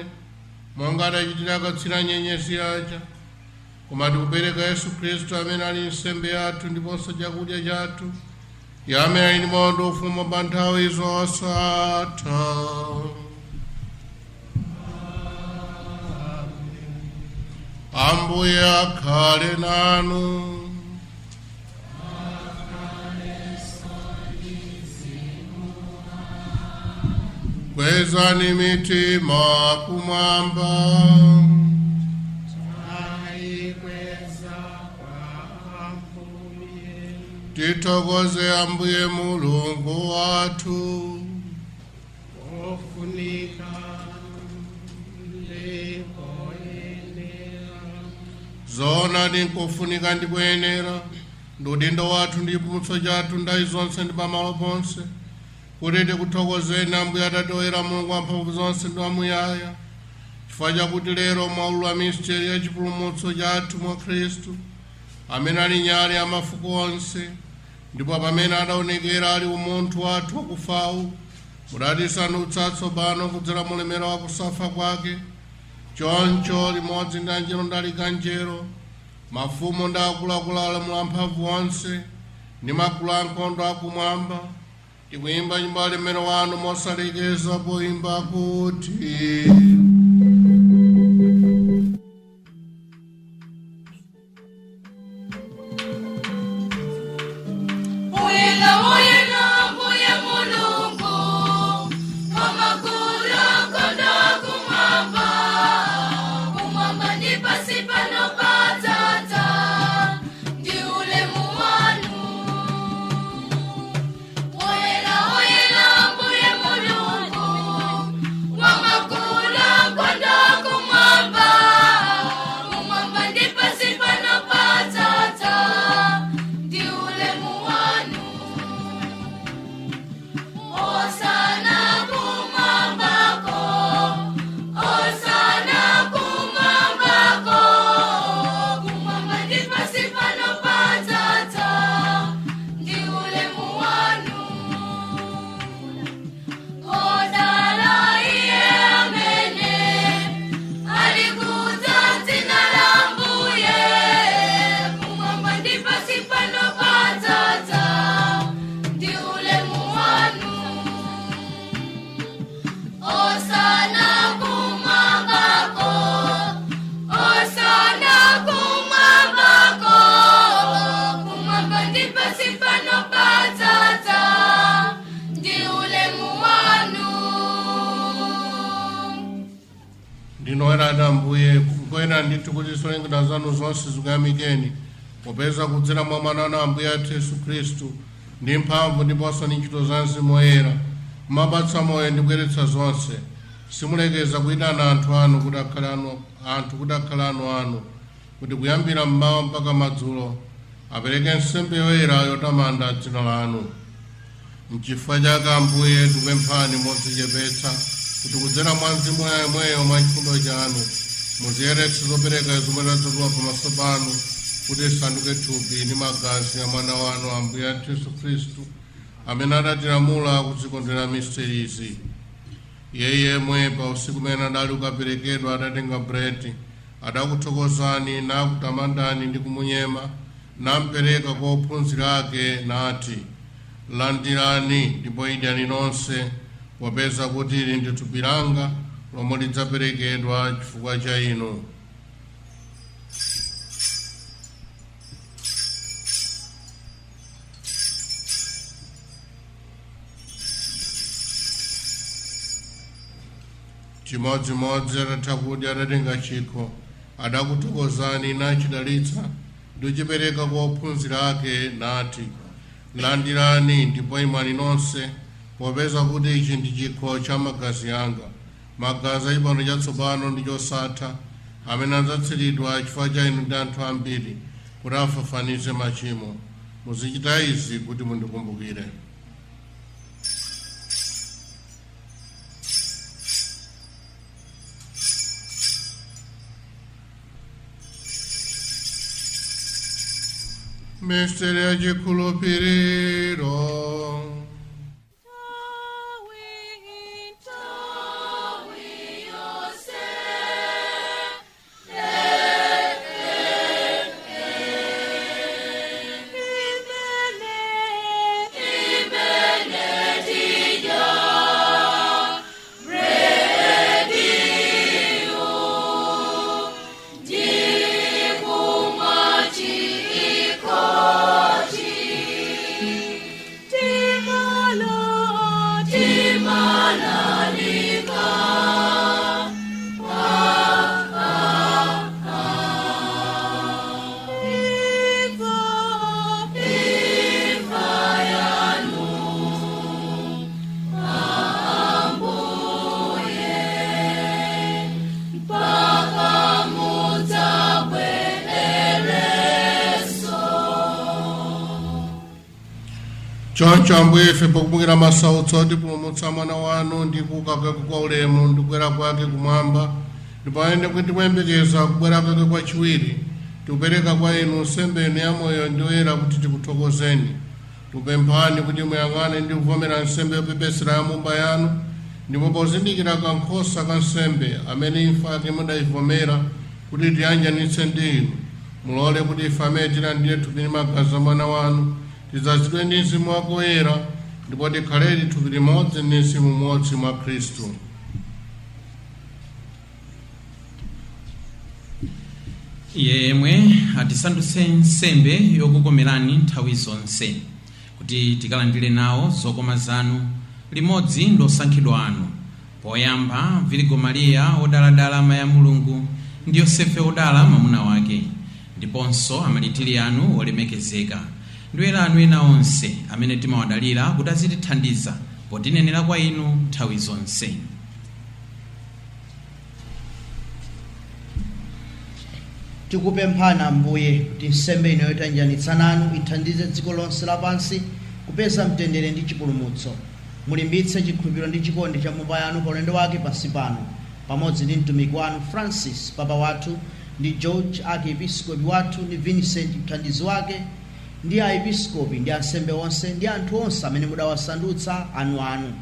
monga adachitira akatswiri nyenyezi aja, koma tikupereka Yesu Khristu amene ali nsembe yathu ndiponso chakudya chathu, iye amene ali ndi moyo ndi ufumu pa nthawi zosatha. Ambuye akhale nanu. Kwezani mitima kumwamba. Ayikweza kwa Ambuye. Tithokoze Ambuye Mulungu wathu. Ofunika ndikoyenera. Zona ndinkofunika ndikuyenera, ndi udindo wathu ndi chipulumutso chathu nthawi zonse ndi pamalo ponse, kuti tikuthokozeni Ambuye Atate oyera, Mulungu wamphamvu zonse ndi wamuyaya, chifukwa chakuti lero mwaulula misteri ya chipulumutso chathu mwa Khristu, amene ali nyale ya mafuko onse, ndipo pamene adaonekera ali umunthu wathu wakufawu, mudatisandutsa tsopano kudzera mu ulemerero wa kusafa kwake. Choncho limodzi ndi anjelo ndi alikanjelo, mafumu ndi akuluakulu alamula amphamvu onse ndi magulu ankhondo akumwamba, tikuyimba nyimbo ya ulemerero wanu mosalekeza poyimba kuti: Uyena, uyena, mbuye Mulungu, wamakulu ankhondo kumwamba, kumwamba ndi pansi pano padzadza ndi ulemu wanu. Uyena, uyena, mbuye Mulungu, wamakulu ankhondo kumwamba, kumwamba ndi pansi pano padzadza ndi ulemu wanu. Osana kumwambako, osana kumwambako, kumwamba ndi pansi pano padzadza ndi ulemu wanu. Odala iye amene alikudza dzina la Mbuye, kumwamba ndi pansi pano padzadza ndi ulemu wanu. Osana kumwambako, osana kumwambako, kumwamba ndi pansi pano padzadza ndi ulemu wanu. Ndinoyera Ambuye, nkoyenera ndithu kuti zolengedwa zanu zonse zikuyamikeni, popeza kudzera mwa Mwana wanu Ambuye athu Yesu Khristu, ndi mphamvu ndiponso ndi ntchito za Mzimu Woyera, mumapatsa moyo ndi kuyeretsa zonse. Simulekeza kuyitana anthu anu kuti akhale anu, anthu kuti akhale anu anu, kuti kuyambira mmawa mpaka madzulo apereke nsembe yoyera yotamanda dzina lanu. Nchifukwa chake Ambuye tikupemphani modzichepetsa kuti kudzera mwa Mzimu yemweyo mwa chifundo chanu muziyeretse zopereka zomwe tadzatula pamaso panu, kuti zisanduke thupi ndi magazi a Mwana wanu Ambuye athu Yesu Khristu, amene adatilamula kuzikondwera misterizi. Iye yemwe pa usiku umene adali kukaperekedwa adatenga buledi, adakuthokozani nakutamandani ndi kumunyema, nampereka kwa ophunzira ake nati: "Landirani ndipo idyani nonse, popeza kuti ili ndi thupi langa lomwe lidzaperekedwa chifukwa cha inu." Chimodzimodzi atatha kudya adatenga chikho, adakuthokozani nachidalitsa ndi kuchipereka kwa ophunzira ake nati: Landirani ndipo imwani nonse, popeza kuti ichi ndi chikho cha magazi anga, magazi a chipangano chatsopano ndi chosatha, amene adzatsiridwa chifukwa cha inu ndi anthu ambiri kuti afafanize machimo. Muzichita izi kuti mundikumbukire. Misteri ya chikhulupiriro. Choncho Ambuye, ife pokumbukira masautso otipulumutsa mwana wanu ndi kuuka kwake kwa ulemu ndi kukwera kwake kumwamba, ndipo ayende kuti tikuyembekeza kubwera kwake kwachiwiri, tikupereka kwa inu nsembe inu ya moyo ndi yoyera kuti tikuthokozeni. Tikupemphani kuti muyang'ane ndi kuvomera nsembe yopepesera ya mumba yanu, ndipo pozindikira kankhosa ka nsembe amene imfa yake mudayivomera kuti tiyanjanitse ndi inu, mulole kuti ife amene tilandire thupi ndi magazi a mwana wanu tidzazidwe ndi Mzimu wake Woyera, ndipo tikhaledi thupi limodzi ndi mzimu umodzi mwa Khristu. Iye yemwe atisandutse nsembe yokukomerani nthawi zonse, kuti tikalandire nawo zokoma zanu limodzi ndi osankhidwa anu, poyamba Virigo Mariya wodaladala amayi a Mulungu, ndi Yosefe wodala mwamuna wake, ndiponso amalitiri anu olemekezeka ndi oyera anu ena onse amene timawadalira kuti azitithandiza potinenera kwa inu nthawi zonse. Tikupemphani Ambuye kuti nsembe ino yotanjanitsa nanu ithandize dziko lonse lapansi kupeza mtendere ndi chipulumutso. Mulimbitse chikhulupiriro ndi chikondi cha mumba yanu pa ulendo wake pansi pano, pamodzi ndi mtumiki wanu Francis papa wathu, ndi George archiepiscopi wathu, ndi Vincent mthandizi wake, ndi aepiskopi ndi ansembe onse ndi anthu onse amene mudawasandutsa anuanu.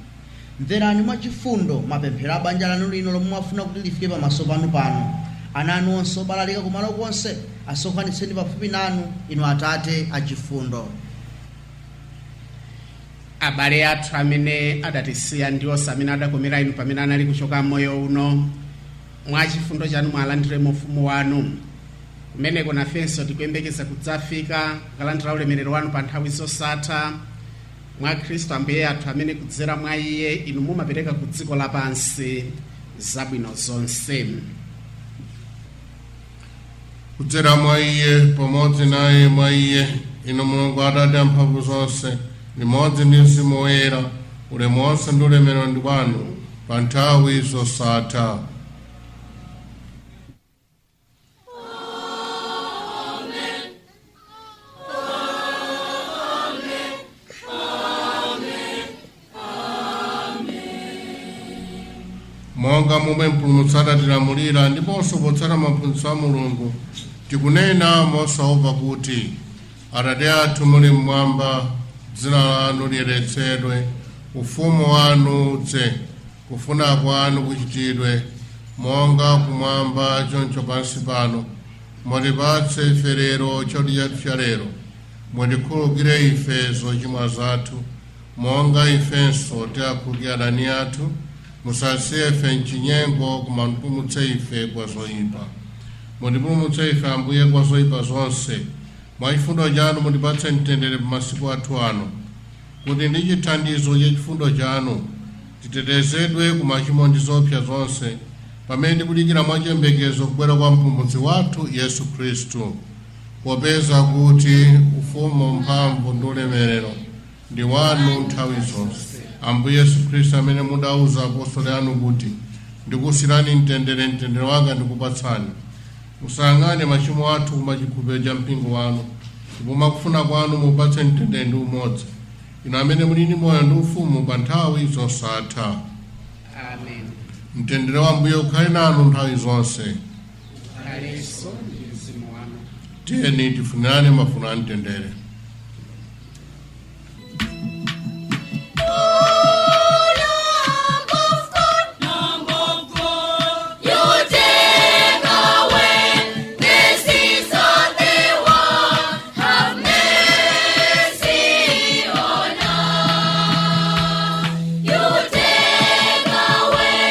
Mverani mwachifundo mapemphero a banja lanu lino lomwe mwafuna kuti lifike pamaso panu pano. Ana anu onse obalalika kumalo konse asonkhanitseni pafupi nanu, inu Atate achifundo. Abale athu amene adatisiya ndi onse amene adakomera inu pamene anali kuchoka moyo uno, mwa chifundo chanu mwalandiremo ufumu wanu. Kumeneko nafenso tikuyembekeza kudzafika kukalandira ulemerero wanu pa nthawi zosatha, mwa Khristu Ambuye athu, amene kudzera mwa iye inu mumapereka ku dziko lapansi zabwino zonse. Kudzera mwa iye, pamodzi naye, mwa iye, inu Mulungu Atate amphamvu zonse, limodzi ndi Mzimu Woyera, ulemu wonse ndi ulemerero ndi kwanu pa nthawi zosatha. Monga momwe Mpulumutsi adatilamulira ndiponso potsata maphunzitso a Mulungu, tikunena mosaopa kuti: Atate athu muli mmwamba, dzina lanu liyeretsedwe, ufumu wanu udze, kufuna kwanu kuchitidwe monga kumwamba choncho pansi pano. Mutipatse ife lero chakudya chathu cha lero. Mutikhululukire ife zochimwa zathu, monga ifenso tiwakhululukira adani athu. Musasiye ife mchinyengo, koma mutipulumutse ife kwa zoyipa. Mutipulumutse ife, Ambuye, kwa zoyipa zonse. Mwa chifundo chanu mutipatse mtendere pa masiku athu ano, kuti ndi chithandizo cha chifundo chanu titetezedwe ku machimo ndi zoopsa zonse, pamene tikudikira mwachiyembekezo kubwera kwa Mpulumutsi wathu Yesu Khristu. Popeza kuti ufumu, mphamvu ndi ulemerero ndi wanu nthawi zonse. Ambuye Yesu Khristu, amene mudauza apostoli anu kuti, "Ndikusiyirani mtendere, mtendere wanga ndikupatsani," musayang'ane machimo athu koma chikhulupiriro cha mpingo wanu, ndipo mwakufuna kwanu mupatse mtendere ndi umodzi, inu amene muli ndi moyo ndi ufumu pa nthawi zosatha. Amen. Mtendere wa Ambuye ukhale nanu nthawi zonse. Ukhalenso ndi mzimu wanu. Tiyeni tifunirane mafuno a mtendere. You take away the sins of the world. Have mercy on us. You take away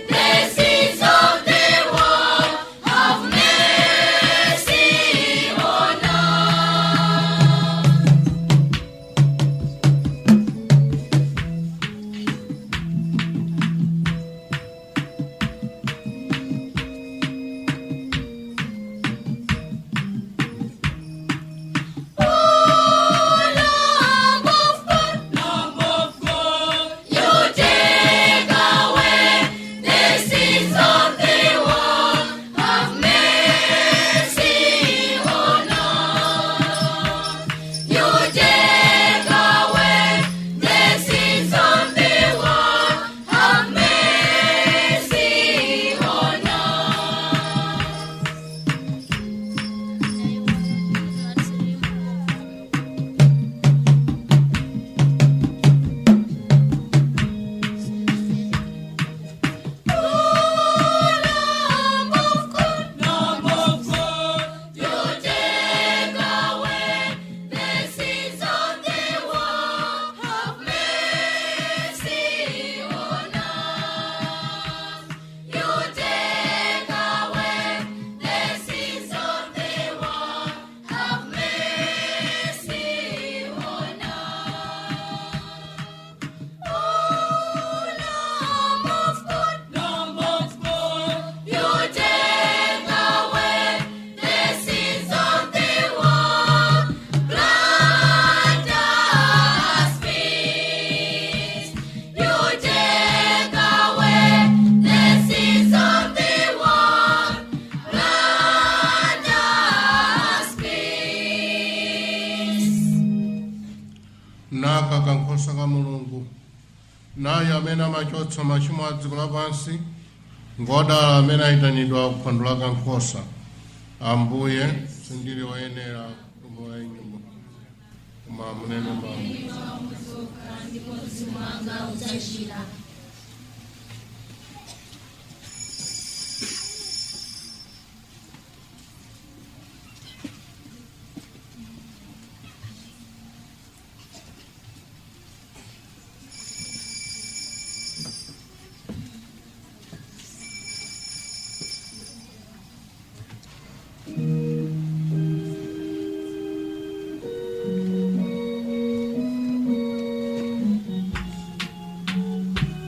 the sins of the world. Have mercy on us. Lamb of God, Lamb of God, you take away the sins of the world. Have mercy on us. You take away the sins of the world. Have mercy on us. Lamb of God, Lamb of God, you take away the sins of the world. Have mercy on us. You take away the sins of the world. Have mercy on us. Lamb of God, Lamb of God, you take away the sins of the world. Grant us peace. You take away the sins of the world. Grant us peace. Naka kankhosa ka Mulungu, naye amene amachotsa machimo a dziko lapansi. Ngodala amene ayitanidwa kuphwando la kankhosa. Ambuye, sindili woyenera kulowa nyumba, koma munene mawu. Ndipo mzimu wanga udzachira. Thank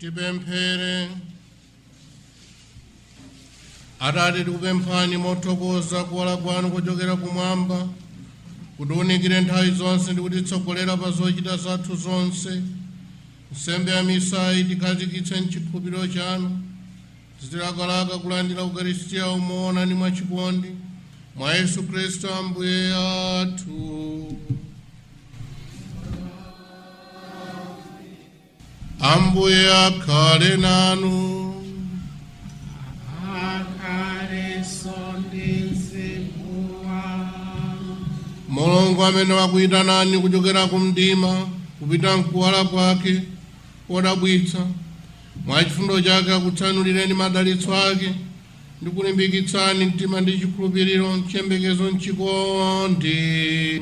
Tipemphere. Atate, tikupemphani mothokoza kuwala kwanu kuchokera kumwamba kutiwunikire nthawi zonse ndi kutitsogolera pa zochita zathu zonse. Nsembe ya misayi tikhazikitse mchikhulupiriro chanu, tizilakalaka kulandira ukaristiya umoona ndi mwachikondi, mwa Yesu Khristu Ambuye athu. Ambuye akhale nanu. Akhalenso ndi mzimu wanu. Mulungu amene wakuyitanani kuchokera ku mdima kupita mkuwala kwake kodabwitsa, mwa chifundo chake akutsanulireni madalitso ake ndi kulimbikitsani mtima ndi chikhulupiriro, mchiyembekezo, mchikondi.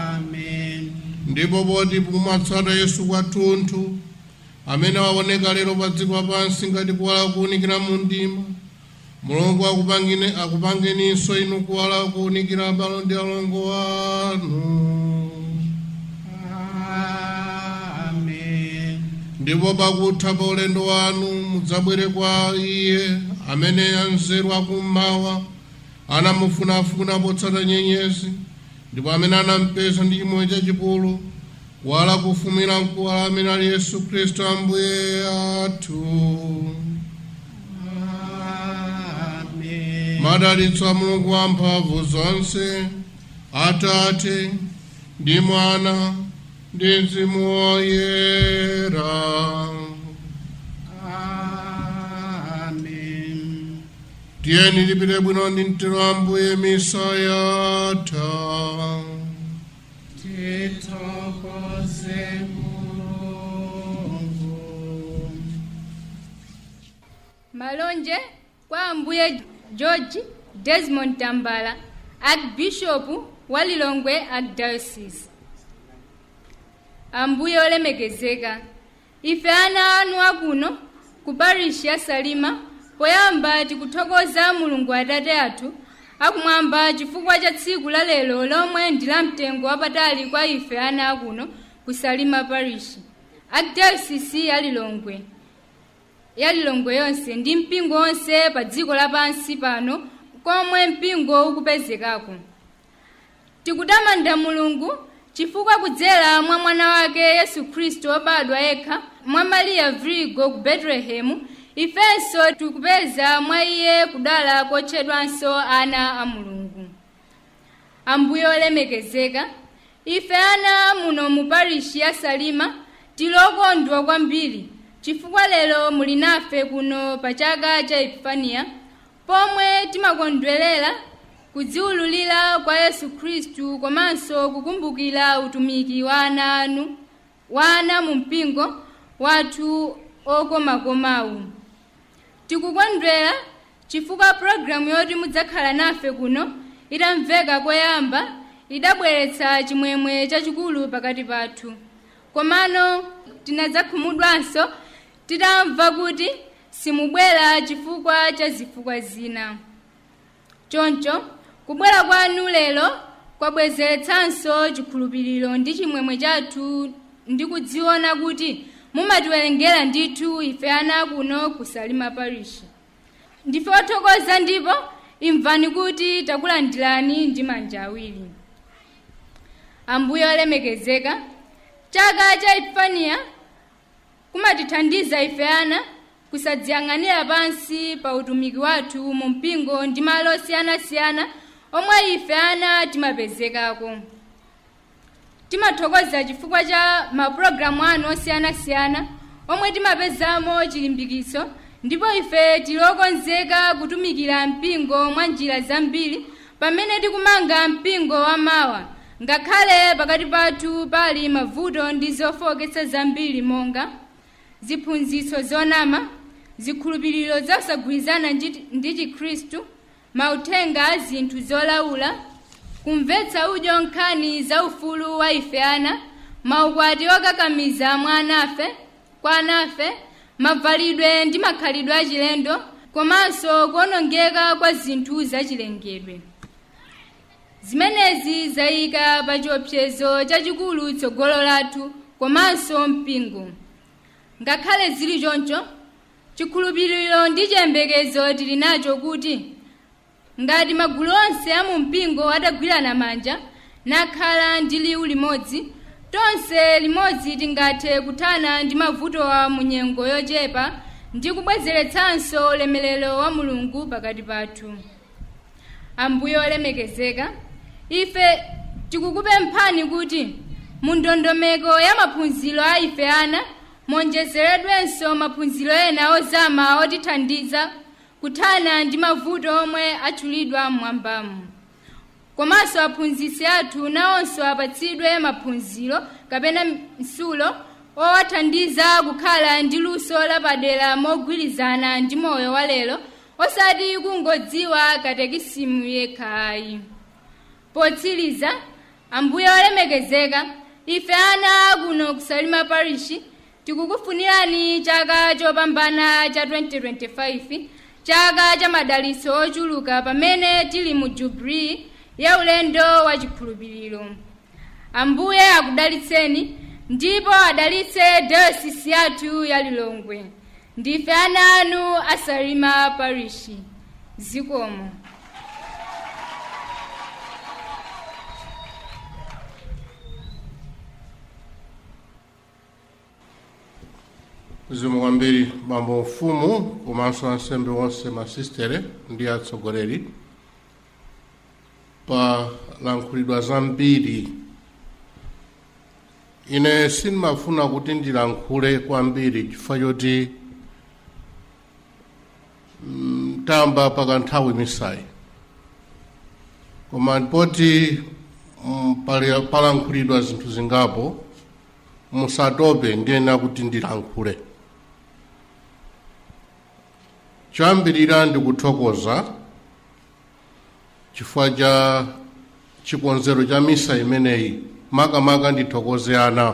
Amen. Ndipo poti mumatsata Yesu kwathunthu, amene waoneka lero pa dziko lapansi ngati kuwala kuwunikira mu mdima, Mulungu akupangeninso inu kuwala kuwunikira abale ndi alongo anu. Amen. Ndipo pakutha pa ulendo wanu mudzabwere kwa iye amene anzeru akummawa anamufunafuna potsata nyenyezi, ndipo amene anampeza ndi chimwemwe chachikulu, kuwala kufumira mkuwala, amene ali Yesu Khristu Ambuye athu. Amen. Madalitso a Mulungu wamphamvu zonse, Atate ndi Mwana ndi Mzimu Woyera. Amen. Tiyeni tipite bwino ndi mtero. Ambuye, misa yatha. Tithokoze Mulungu. Malonje kwa Ambuye George Desmond Tambala, Archbishop wa Lilongwe Archdiocese. Ambuye olemekezeka, ife ana anu akuno ku parish ya Salima, poyamba tikuthokoza Mulungu Atate athu akumwamba chifukwa cha tsiku la lero lomwe ndi la mtengo wapatali kwa ife ana akuno ku Salima Parish, Archdiocese ya Lilongwe, ya Lilongwe yonse ndi mpingo wonse pa dziko lapansi pano komwe mpingo ukupezekako. Tikutamanda Mulungu chifukwa kudzera mwa mwana wake Yesu Khristu wobadwa yekha mwa Mariya Virgo ku Betelehemu, ifenso tikupeza mwa iye kudala kotchedwanso ana a Mulungu. Ambuye olemekezeka, ife ana muno mu parishi ya Salima tilokondwa kwambiri chifukwa lero muli nafe kuno pa chaka cha Epifaniya, pomwe timakondwerera kudziwululira kwa Yesu Khristu komanso kukumbukira utumiki wa ana anu, wa ana mu mpingo wathu okomakomawu. Tikukondwera chifukwa pulogalamu yoti mudzakhala nafe kuno itamveka koyamba idabweretsa chimwemwe chachikulu pakati pathu, komano tinadzakhumudwanso titamva kuti simubwera chifukwa cha zifukwa zina. Choncho kubwera kwanu lero kwabwezeretsanso chikhulupiriro ndi chimwemwe chathu ndi kudziona kuti mumatiwerengera ndithu ife ana kuno ku Salima Parish. Ndife othokoza ndipo imvani kuti takulandirani ndi manja awiri. Ambuye olemekezeka, chaka cha Epifaniya kumatithandiza ife ana kusadziyang'anira pansi pa utumiki wathu mu mpingo ndi malo osiyanasiyana omwe ife ana timapezekako. Timathokoza chifukwa cha mapulogalamu anu osiyanasiyana omwe timapezamo chilimbikitso, ndipo ife tilokonzeka kutumikira mpingo mwa njira zambiri pamene tikumanga mpingo wamawa, ngakhale pakati pathu pali mavuto ndi zofowoketsa zambiri monga ziphunzitso zonama, zikhulupiriro zosagwirizana ndi Chikhristu, mauthenga a zinthu zolaula, kumvetsa udyo nkhani za ufulu wa ife ana, maukwati okakamiza mwa anafe kwa anafe, mavalidwe ndi makhalidwe achilendo, komanso kuonongeka kwa zinthu zachilengedwe. Zimenezi zayika pa chiopsezo chachikulu tsogolo lathu. Komanso mpingo. Ngakhale zili choncho, chikhulupiriro ndi chiyembekezo tili nacho kuti ngati magulu onse a mu mpingo atagwirana manja nakhala ndi liwu limodzi, tonse limodzi tingathe kuthana ndi mavutowa mu nyengo yochepa ndi kubwezeretsanso ulemerero wa Mulungu pakati pathu. Ambuye olemekezeka, ife tikukupemphani kuti mu ndondomeko ya maphunziro a ife ana monjezeredwenso maphunziro ena ozama otithandiza kuthana ndi mavuto omwe atchulidwa mmwambamu. Komanso aphunzitsi athu nawonso apatsidwe maphunziro kapena msulo owathandiza kukhala ndi luso lapadera mogwirizana ndi moyo wa lero, osati kungodziwa katekisimu yekha ayi. Potsiriza, Ambuye olemekezeka, ife ana kuno kuSalima Parish tikukufunirani chaka chopambana cha 2025, chaka cha madalitso ochuluka pamene tili mu jubilee ya ulendo wa chikhulupiriro. Ambuye akudalitseni ndipo adalitse dayosisi yathu ya Lilongwe. Ndife ana anu a Salima Parish. Zikomo. Zikomo kwambiri, bambo mfumu komanso ansembe onse, masistere ndi atsogoleri. Palankhulidwa zambiri. Ine sindimafuna kuti ndilankhule kwambiri chifukwa choti tamba pakanthawi misayi, koma poti palankhulidwa zinthu zingapo, musatope, ndiyenera kuti ndilankhule. Choyambirira, ndikuthokoza chifukwa cha chikonzero cha misa imeneyi. Makamaka ndithokoze ana,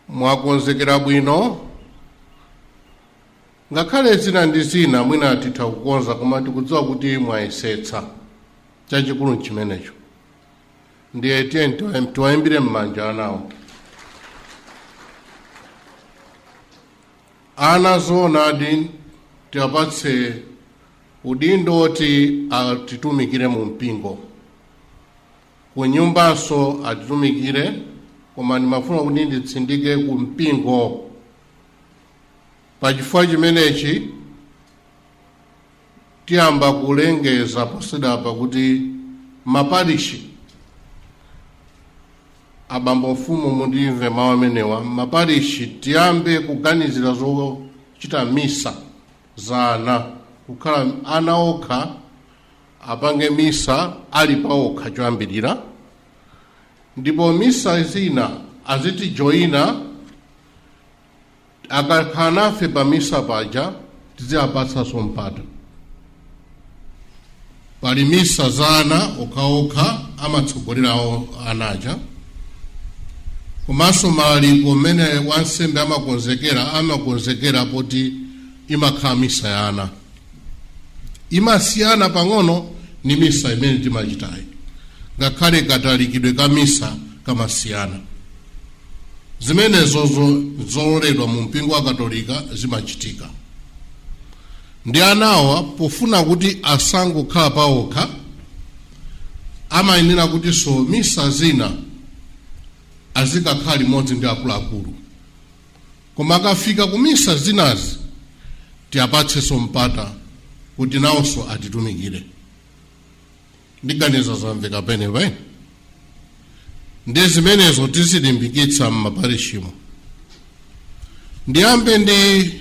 mwakonzekera bwino. Ngakhale zina ndi zina mwina titha kukonza, koma tikudziwa kuti mwayesetsa. Chachikulu nchimenecho. Ndiye tiye tiwayimbire m'manja anawo. Ana zoonadi tiwapatse udindo woti atitumikire mu mpingo, ku nyumbanso atitumikire, koma ndimafuna kuti nditsindike ku mpingo. Pachifukwa chimenechi tiyamba kulengeza posachedwapa kuti maparishi, abambo mfumu mundimve mawu amenewa, maparishi tiyambe kuganizira zochita misa za ana, kukhala ana okha apange misa ali paokha choyambirira, ndipo misa zina azitijoyina. Akakhala nafe pa misa paja tiziwapatsanso mpata. Pali misa za ana okhaokha, amatsogolerawo anaja, komanso malaliko mmene wansembe amakonzekera, amakonzekera poti imakhala misa ya ana, imasiyana pang'ono ni misa imene timachitayi, ngakhale katalikidwe ka misa kamasiyana. Zimenezozo zololedwa mu mpingo wa Katolika, zimachitika. Ndi anawa pofuna kuti asangokhala paokha, amayenera kuti so misa zina azikakhala limodzi ndi akuluakulu, koma akafika ku misa zinazi tiyapatsenso mpata kuti nawonso atitumikire. Ndiganiza zamveka penepa, eh? Ndi zimenezo tizilimbikitsa m'maparishimo. Ndiyambe ndi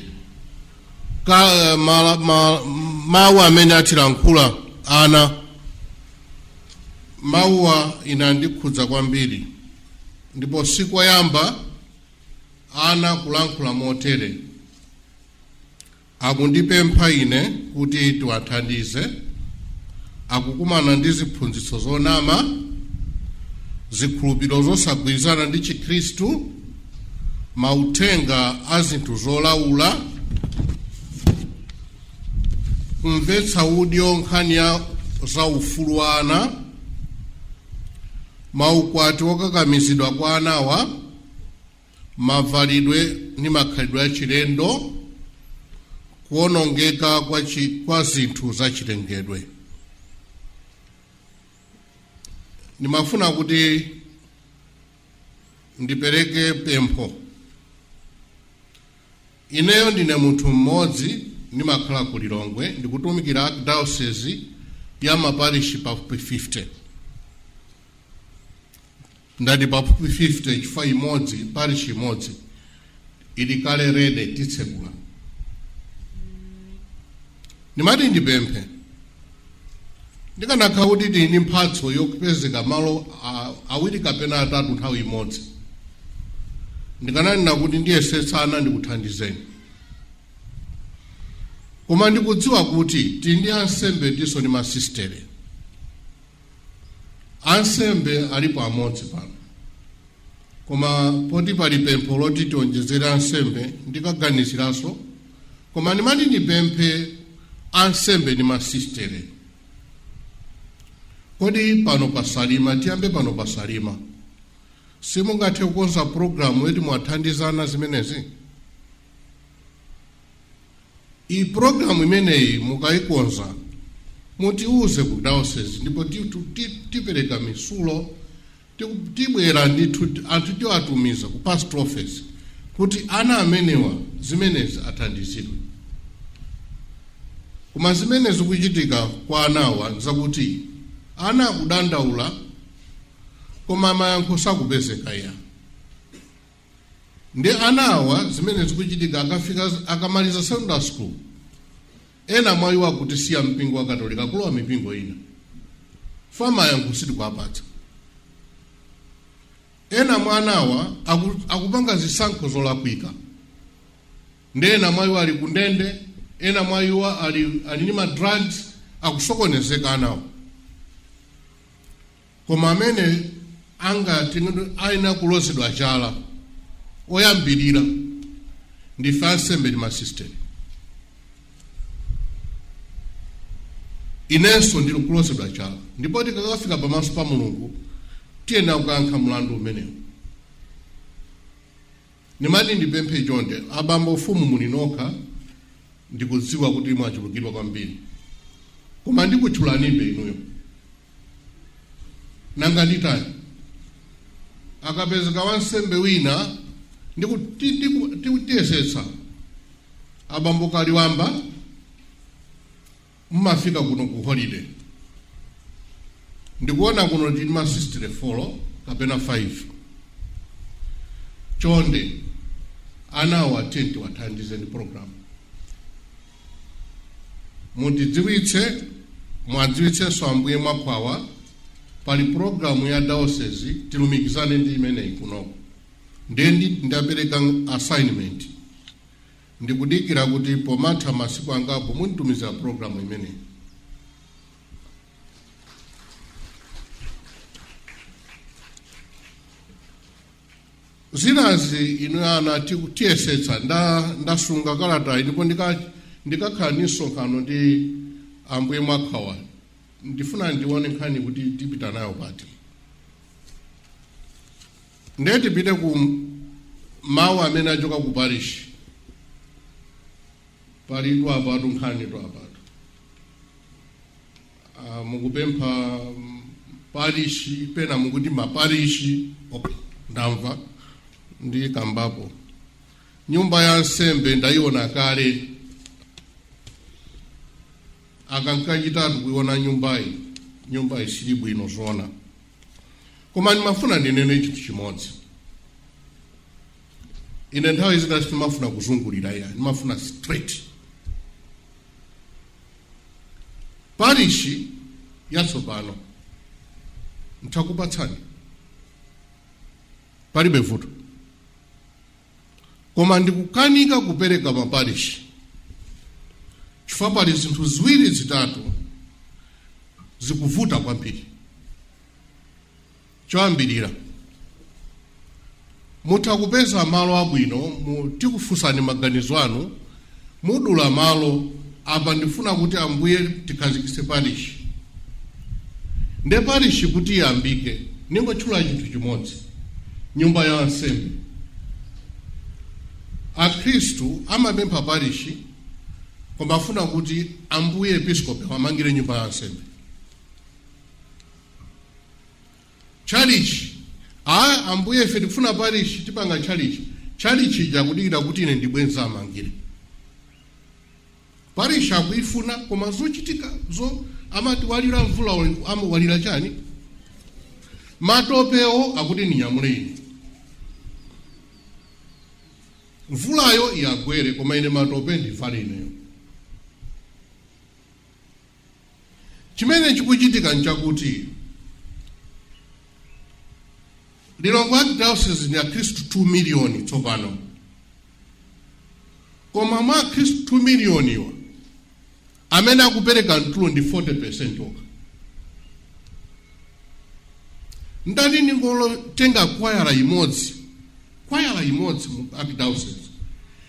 mawu amene atilankhula ana. Mawuwa ine andikhudza kwambiri, ndipo sikoyamba ana kulankhula motere. Akundipempha ine kuti tiwathandize. Akukumana ndi ziphunzitso zonama, zikhulupiriro zosagwirizana ndi Chikhristu, mauthenga a zinthu zolaula, kumvetsa udyo nkhani ya za ufulu wa ana. Maukwati okakamizidwa kwa anawa, mavalidwe ndi makhalidwe achilendo, kuwonongeka kwa zinthu zachilengedwe. Ndimafuna kuti ndipereke pempho. Ineyo ndine munthu mmodzi, ndimakhala ku Lilongwe, ndikutumikira Archdiocese ya maparishi pafupi 50. Ndati pafupi 50 chifukwa imodzi, parishi imodzi ili kale ready, titsekula. Ndimati ndipemphe, ndikanakhala kuti tili ndi mphatso yopezeka malo awiri kapena atatu nthawi imodzi, ndikananena kuti ndiyesetsana ndikuthandizeni. Koma ndikudziwa kuti tili ndi ansembe ndiso ndi masistere. Ansembe alipo amodzi pano, koma poti pali pempho loti tionjezere ansembe, ndikaganiziranso. Koma ndimati ndipemphe ansembe ndi masistere, kodi pano pasalima, tiyambe pano pasalima, simungathe kukonza pulogalamu yoti mwathandizana zimenezi? Iyi pulogalamu imeneyi mukayikonza mutiuze ku diocese, ndipo tipereka misulo, tibwera ndithu, anthu tiwatumiza ku pastoral office kuti ana amenewa zimenezi athandizidwe. Koma zimene zikuchitika kwa anawa zakuti ana akudandaula, koma mayankho sakupezeka ya. Ndi anawa zimene zikuchitika, akafika, akamaliza secondary school, ena mwa iwo akutisiya mpingo wa Katolika, kulowa mipingo ina, fa mayankho sitikuwapatsa. Ena mwa anawa akupanga zisankho zolakwika, ndi ena mwa iwo ali kundende, ena mwa iwo ali ndi ma drugs, akusokonezeka anawo. Koma amene angati ayenera kulozedwa chala oyambirira ndife ansembe ndi masisiteri. Inenso ndili kulozedwa chala, ndipo tikakafika pamaso pa Mulungu tiyenera kukayankha mlandu umenewu. Ndimati ndipemphe chonde, abambo ufumu muli nokha, ndikudziwa kuti mwachulukidwa kwambiri, koma ndikutchulanibe inuyo. Nanga nditani? Akapezeka wansembe wina, ndikutiyesetsa. Abambo Kaliwamba, mmafika kuno ku holiday, ndikuona kuno tili masistere 4 kapena 5. Chonde anawo atenti wathandize ndi program, mutidziwitse, mwadziwitsenso ambuye mwakhwawa pali programu ya diocese, tilumikizane ndi imeneyi kunoko. Ndiye ndapereka assignment, ndikudikira kuti pomatha masiku angapo munditumizira programu imeneyi. Zinazi inu ana tiyesetsa. Ndasunga kalata, ndipo ndikakhala ndi msonkhano ndi ambuye mwakhawa, ndifuna ndione nkhani kuti tipita nayo pati. Ndiye tipite ku mawu amene achoka ku parish. Pali twapatu nkhani twapatu. Mukupempha parishi, pena mukuti maparishi. Okay, ndamva, ndikambapo. Nyumba ya nsembe ndayiona kale, akankachitatu kuiona nyumbayi. Nyumbayi sili bwino zona, koma ndimafuna ndinene chinthu chimodzi. Ine nthawi zina sindimafuna kuzungulira ya, ndimafuna straight. Parishi yatsopano ntakupatsani, palibe vuto, koma ndikukanika kupereka maparishi chifukwa pali zinthu ziwiri zitatu zikuvuta kwambiri. Choyambirira, mutha kupeza malo abwino, tikufunsani maganizo anu, mudula malo apa, ndifuna kuti ambuye tikhazikitse parishi. Nde parishi kuti iyambike Ningotchula chinthu chimodzi, nyumba ya ansembe. Akhristu amapempha parishi, koma afuna kuti ambuye episkopi amangire nyumba ya ansembe. Tchalichi, a ambuye, ife tikufuna parishi, tipanga tchalichi. Tchalichi chakudikira kuti ine ndibwenza amangire. Parishi akuifuna, koma zochitika zo amati walira mvula, amawalira chani, matopewo akuti ndinyamule ine. Mvulayo yagwere, koma ine matope ndivale ineyo. Chimene chikuchitika nchakuti Lilongwe Archdiocese ni akhristu 2 miliyoni tsopano, koma mwa akhristu 2 miliyoniwa amene akupereka mtulo ndi 40% okha. Ndati ndingotenga kwayala imodzi, kwayala imodzi mu archdiocese,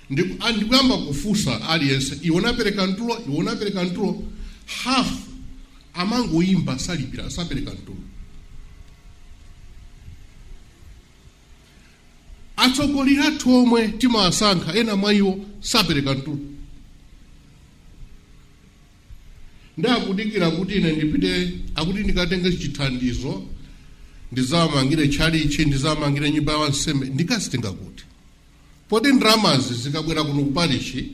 ndikuyamba kufunsa aliyense, iwe unapereka mtulo, iwe unapereka mtulo, half amangoyimba, salipira, sapereka mtulo. Atsogoleri athu omwe timawasankha, ena mwa iwo sapereka mtulo. Ndakudikira kuti ine ndipite, akuti ndikatenge chithandizo, ndizamangire tchalichi, ndizamangire nyumba ya wansembe. Ndikazitenga kuti, poti ndalamazi zikabwera kuno ku parishi,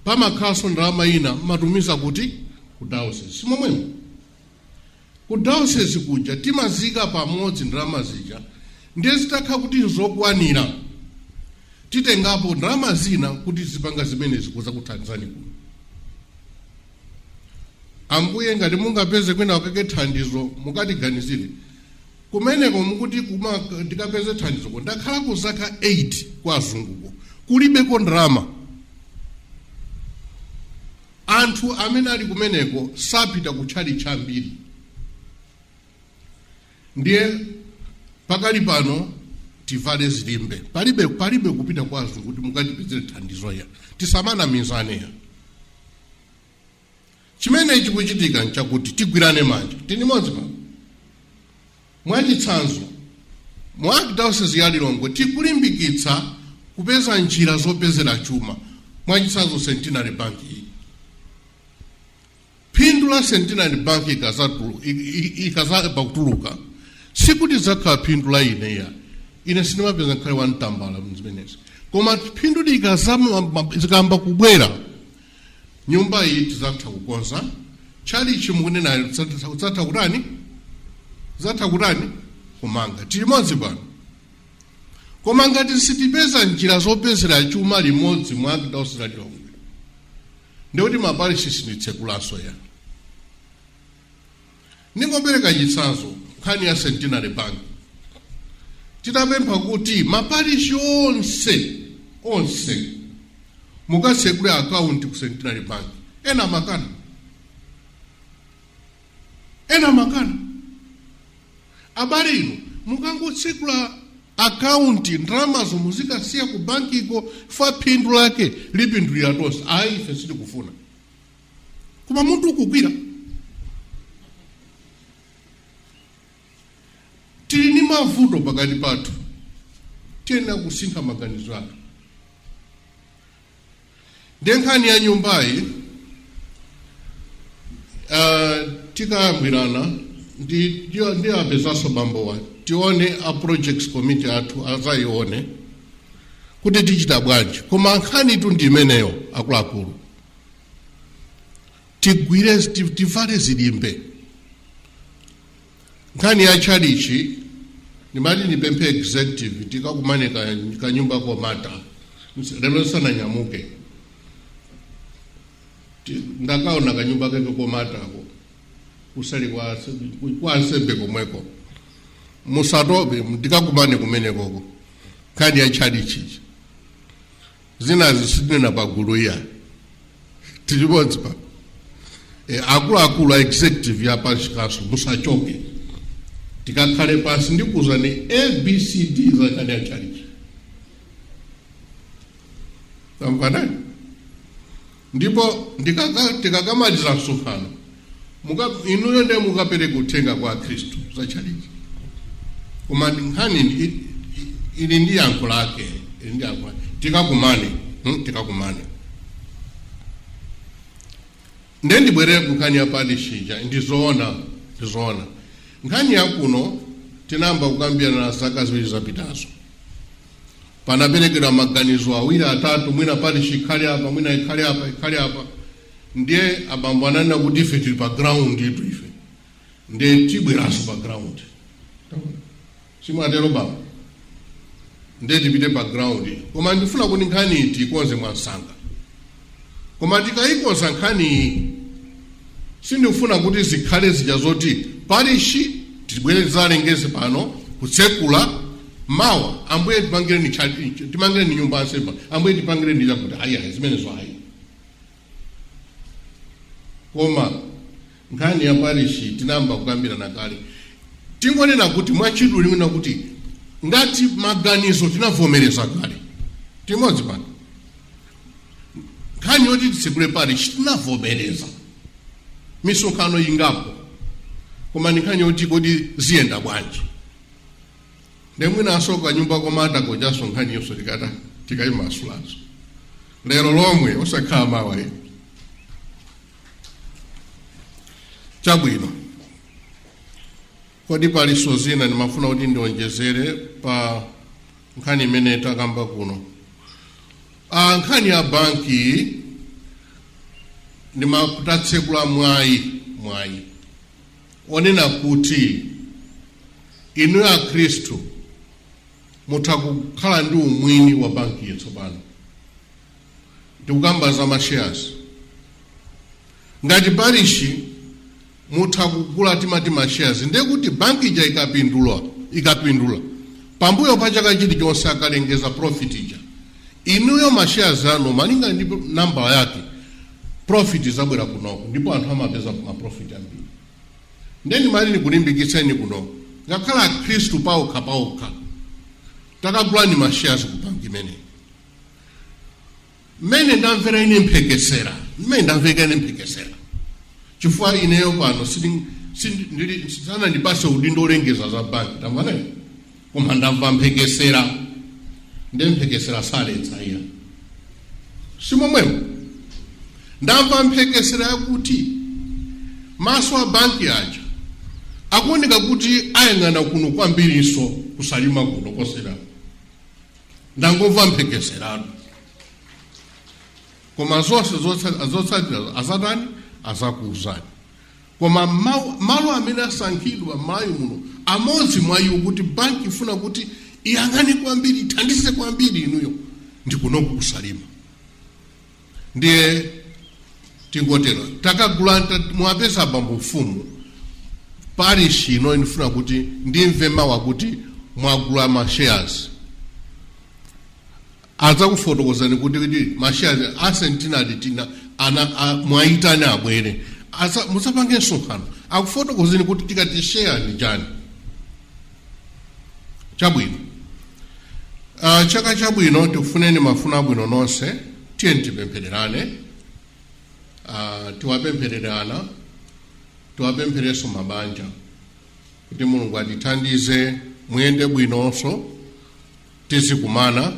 pamakhalanso ndalama ina matumiza kuti ku diocese, simomwemo? Ku diocese kuja timazika pamodzi ndalama zija, ndiye zitakhala kuti nzokwanira, titengapo ndalama zina kuti zipanga zimenezi kuzakuthandizani kuno. Ambuye, ngati mungapeze kwina kake thandizo, mukatiganizire kumeneko. Mukuti kuma ndikapeze thandizoko, ndakhala ku zaka 8 kwa azunguko, kulibeko ndalama. Anthu amene ali kumeneko sapita kutchalitchi ambiri. Ndiye pakali pano tivale zilimbe, palibe kupita kwa azungu kuti mukatipezere thandizo ya. Tisamanamizane ya. Chimene chikuchitika nchakuti tigwirane manja, tili modzi pano. Mwachitsanzo, mu Archdiocese ya Lilongwe tikulimbikitsa kupeza njira zopezera chuma. Mwachitsanzo, Centenary Bank iyi, phindu la Centenary Bank ikazayamba kutuluka, sikuti zakhala phindu la ine ya. Ine sindimapeza nkhale wamtambala mzimenezi, koma phindu zikamba kubwera, nyumba iyi tizatha kukonza, tchalichi mukunenayo zatha kutani, zatha kutani, kumanga. Tili limodzi pano. Koma ngati sitipeza njira zopezera chuma limodzi mwa Archdiocese ya Lilongwe, ndikuti maparishi sinditsekulanso ya. Ningopereka chitsanzo, nkhani ya Centenary Bank. Titapempha kuti maparishi onse mukatsekule akaunti ku Centenary Bank, ena makana, ena makana. Abale inu, mukangotsekula akaunti, ndalamazo muzikasiya ku bankiko, fa phindu lake lipindulira tonse. Ayi, ife sitikufuna. Koma munthu ukugwira. Tili ndi mavuto pakati pathu, tiyenera kusintha maganizo athu. Ndiye nkhani ya nyumbayi, tikayambirana ndi apezanso bambowa, tione a projects committee athu azayione kuti tichita bwanji. Koma nkhani tu ndi imeneyo, akuluakulu, tigwire, tivale zilimbe. Nkhani ya tchalichi, ndimati ndipemphe executive tikakumane kanyumba komata lero sananyamuke. Ndakaona kanyumba keke komatako kusali kwa ansembe komweko. Musatope, ndikakumane kumenekoko. Nkhani ya tchalichi, zinazi sitinena pagulu iya. Tilimodzi pa akuluakulu a executive ya parish council, musachoke, tikakhale pansi, ndikuuzani ABCD za nkhani ya tchalichi. Tamvanani? Ndipo tikakamaliza msonkhano, inuyo ndiye mukapereka uthenga kwa akhristu za tchalichi. Koma nkhani ili ndi yankho lake, ili ndi yankho lake. Tikakumane, Tikakumane. Ndiye ndibwerere ku nkhani ya parish ija. Ndizoona, ndizoona, nkhani yakuno tinayamba kukambirana zaka 2 zapitazo. Panaperekedwa maganizo awiri, atatu, mwina parish ikhale apa, mwina ikhale apa, ikhale apa. Ndiye abambo ananena kuti ife tili pa ground itu, ife ndiye tibweranso pa ground. Simwatero, baba? Ndiye tipite pa ground. Koma ndifuna kuti nkhani iyi tiyikonze mwansanga. Koma tikayikonza nkhani iyi, sindifuna kuti zikhale zija zoti parishi tibwere tizalengeze pano kutsekula mawa, "Ambuye, timangireni nyumba ansembe, Ambuye, tipangireni chakuti." Ayi, ayi, zimenezo ayi. Koma nkhani ya parishi tinayamba kukambirana kale. Tingonena kuti mwachidule limena kuti ngati maganizo tinavomereza kale timodzi pano, nkhani yoti titsekule parishi tinavomereza misonkhano ingapo. Koma ni nkhani yoti kodi ziyenda bwanji? Ndemwinanso kanyumba komata kochaso nkhani yonso tikata tikayimasulanso lero lomwe, osakhala mawa ino. Chabwino, kodi palinso zina ndimafuna kuti ndionjezere pa nkhani imene takamba kuno? Nkhani ya banki, ndimatatsekula mwayi onena kuti inu akhristu mutha kukhala ndi umwini wa banki yatsopano. Ndikukamba za mashares. Ngati parishi mutha kugula, timati mashares, ndiye kuti banki ija ikapindula pambuyo pa chaka chilichonse, akalengeza profit ija, inuyo mashares anu malinga ndi nambala yake, profit zabwera kunoko, ndipo anthu amapeza maprofit ambiri. Ndeni mali nikulimbikitseni kuno, ngakhala akhristu paokha paokha, takagulani mashares ku banki imeneyi. Mmene ndamvera ine mphekesera, mmene ndamveka ine mphekesera, chifukwa ineyo pano sanandipase udindo olengeza za banki, tamva nayo, koma ndamva mphekesera. Nde mphekesera saletsa iya, simomwemo? Ndamva mphekesera yakuti maso a banki aja akuoneka kuti ayang'ana kuno kwambirinso, kusalima kuno kosera. Ndangomva mphekeseratu, koma zonse zotsatira azatani, azakuuzani. Koma malo amene asankhidwa m'Malawi muno, amodzi mwa iwo kuti banki ifuna kuti iyang'ane kwambiri, ithandize kwambiri inuyo, ndi kunoku kusalima. Ndiye tingotero, takagula mwapeza abambo mfumu. Parish ino ndifuna kuti ndimve mawa kuti mwagula ma shares. Adzakufotokozani kuti mashares a centenary tina ana mwayitani abwere. Musapange msonkhano, akufotokozeni kuti tikati share ndi chani. Chabwino, chaka chabwino. Tikufuneni mafuno abwino nonse. Tiye tipemphererane, tiwapemphererana, tiwapempherenso mabanja kuti Mulungu atithandize, muyende bwinonso. Tizikumana,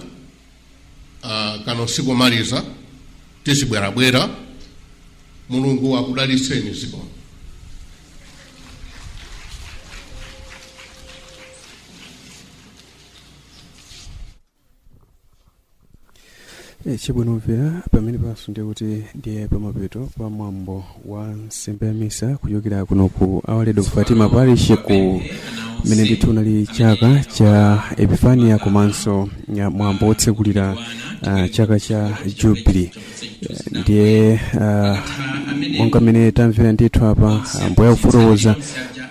kano sikomaliza, tizibwerabwera. Mulungu akudalitseni. Zikomo. Chabwino mvera, pamene panso ndiye kuti ndiye pamapeto pa mwambo wa nsembe ya misa kuchokera kuno ku Our Lady of Fatima Parish, ku mmene ndithu unali chaka cha Epifania komanso ya mwambo wotsekulira chaka cha Jubilee. Ndiye monga mmene tamvera ndithu apa ambuye akufotokoza,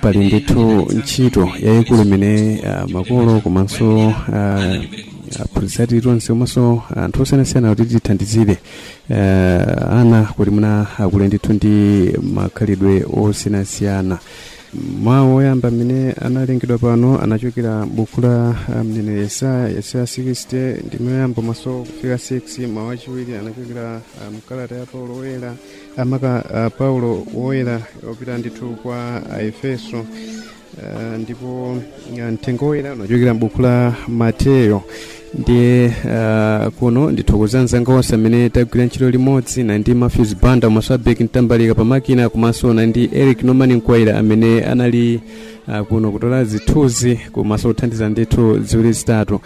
pali ndithu ntchito yayikulu imene makolo komanso aphunzitsi tonse komanso anthu osiyanasiyana kuti tithandizire ana kuti muna akule ndithu ndi makhalidwe osiyanasiyana. Mawu oyamba amene analengedwa pano anachokera buku la mneneri Yesaya, Yesaya 60 ndime yoyamba maso kufika 6. Mawu achiwiri anachokera mkalata ya Paulo Woyera, amaka Paulo Woyera opita ndithu kwa Aefeso. Ndipo mthenga woyera unachokera m'buku la Mateyo. Ndiye kuno ndithokoza anzanga onse amene tagwira ntchito limodzi na ndi Matthews Banda komanso Abek Mtambalika pamakina, komanso na ndi Eric Norman Nkwaira amene anali kuno kutola zithunzi komanso kuthandiza ndithu ziwiri zitatu.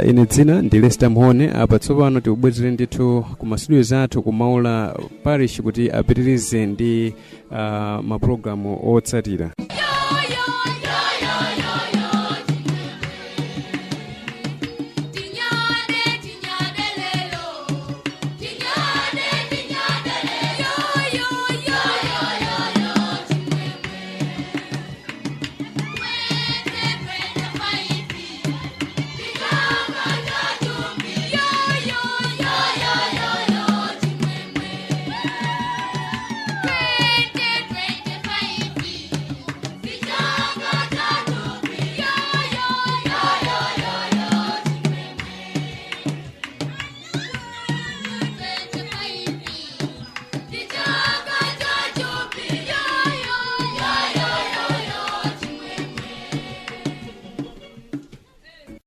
Ine dzina ndi Lester Mhone. Apa tsopano tikubwezere ndithu ku mastudio zathu ku Maula Parish kuti apitirize ndi mapulogalamu otsatira.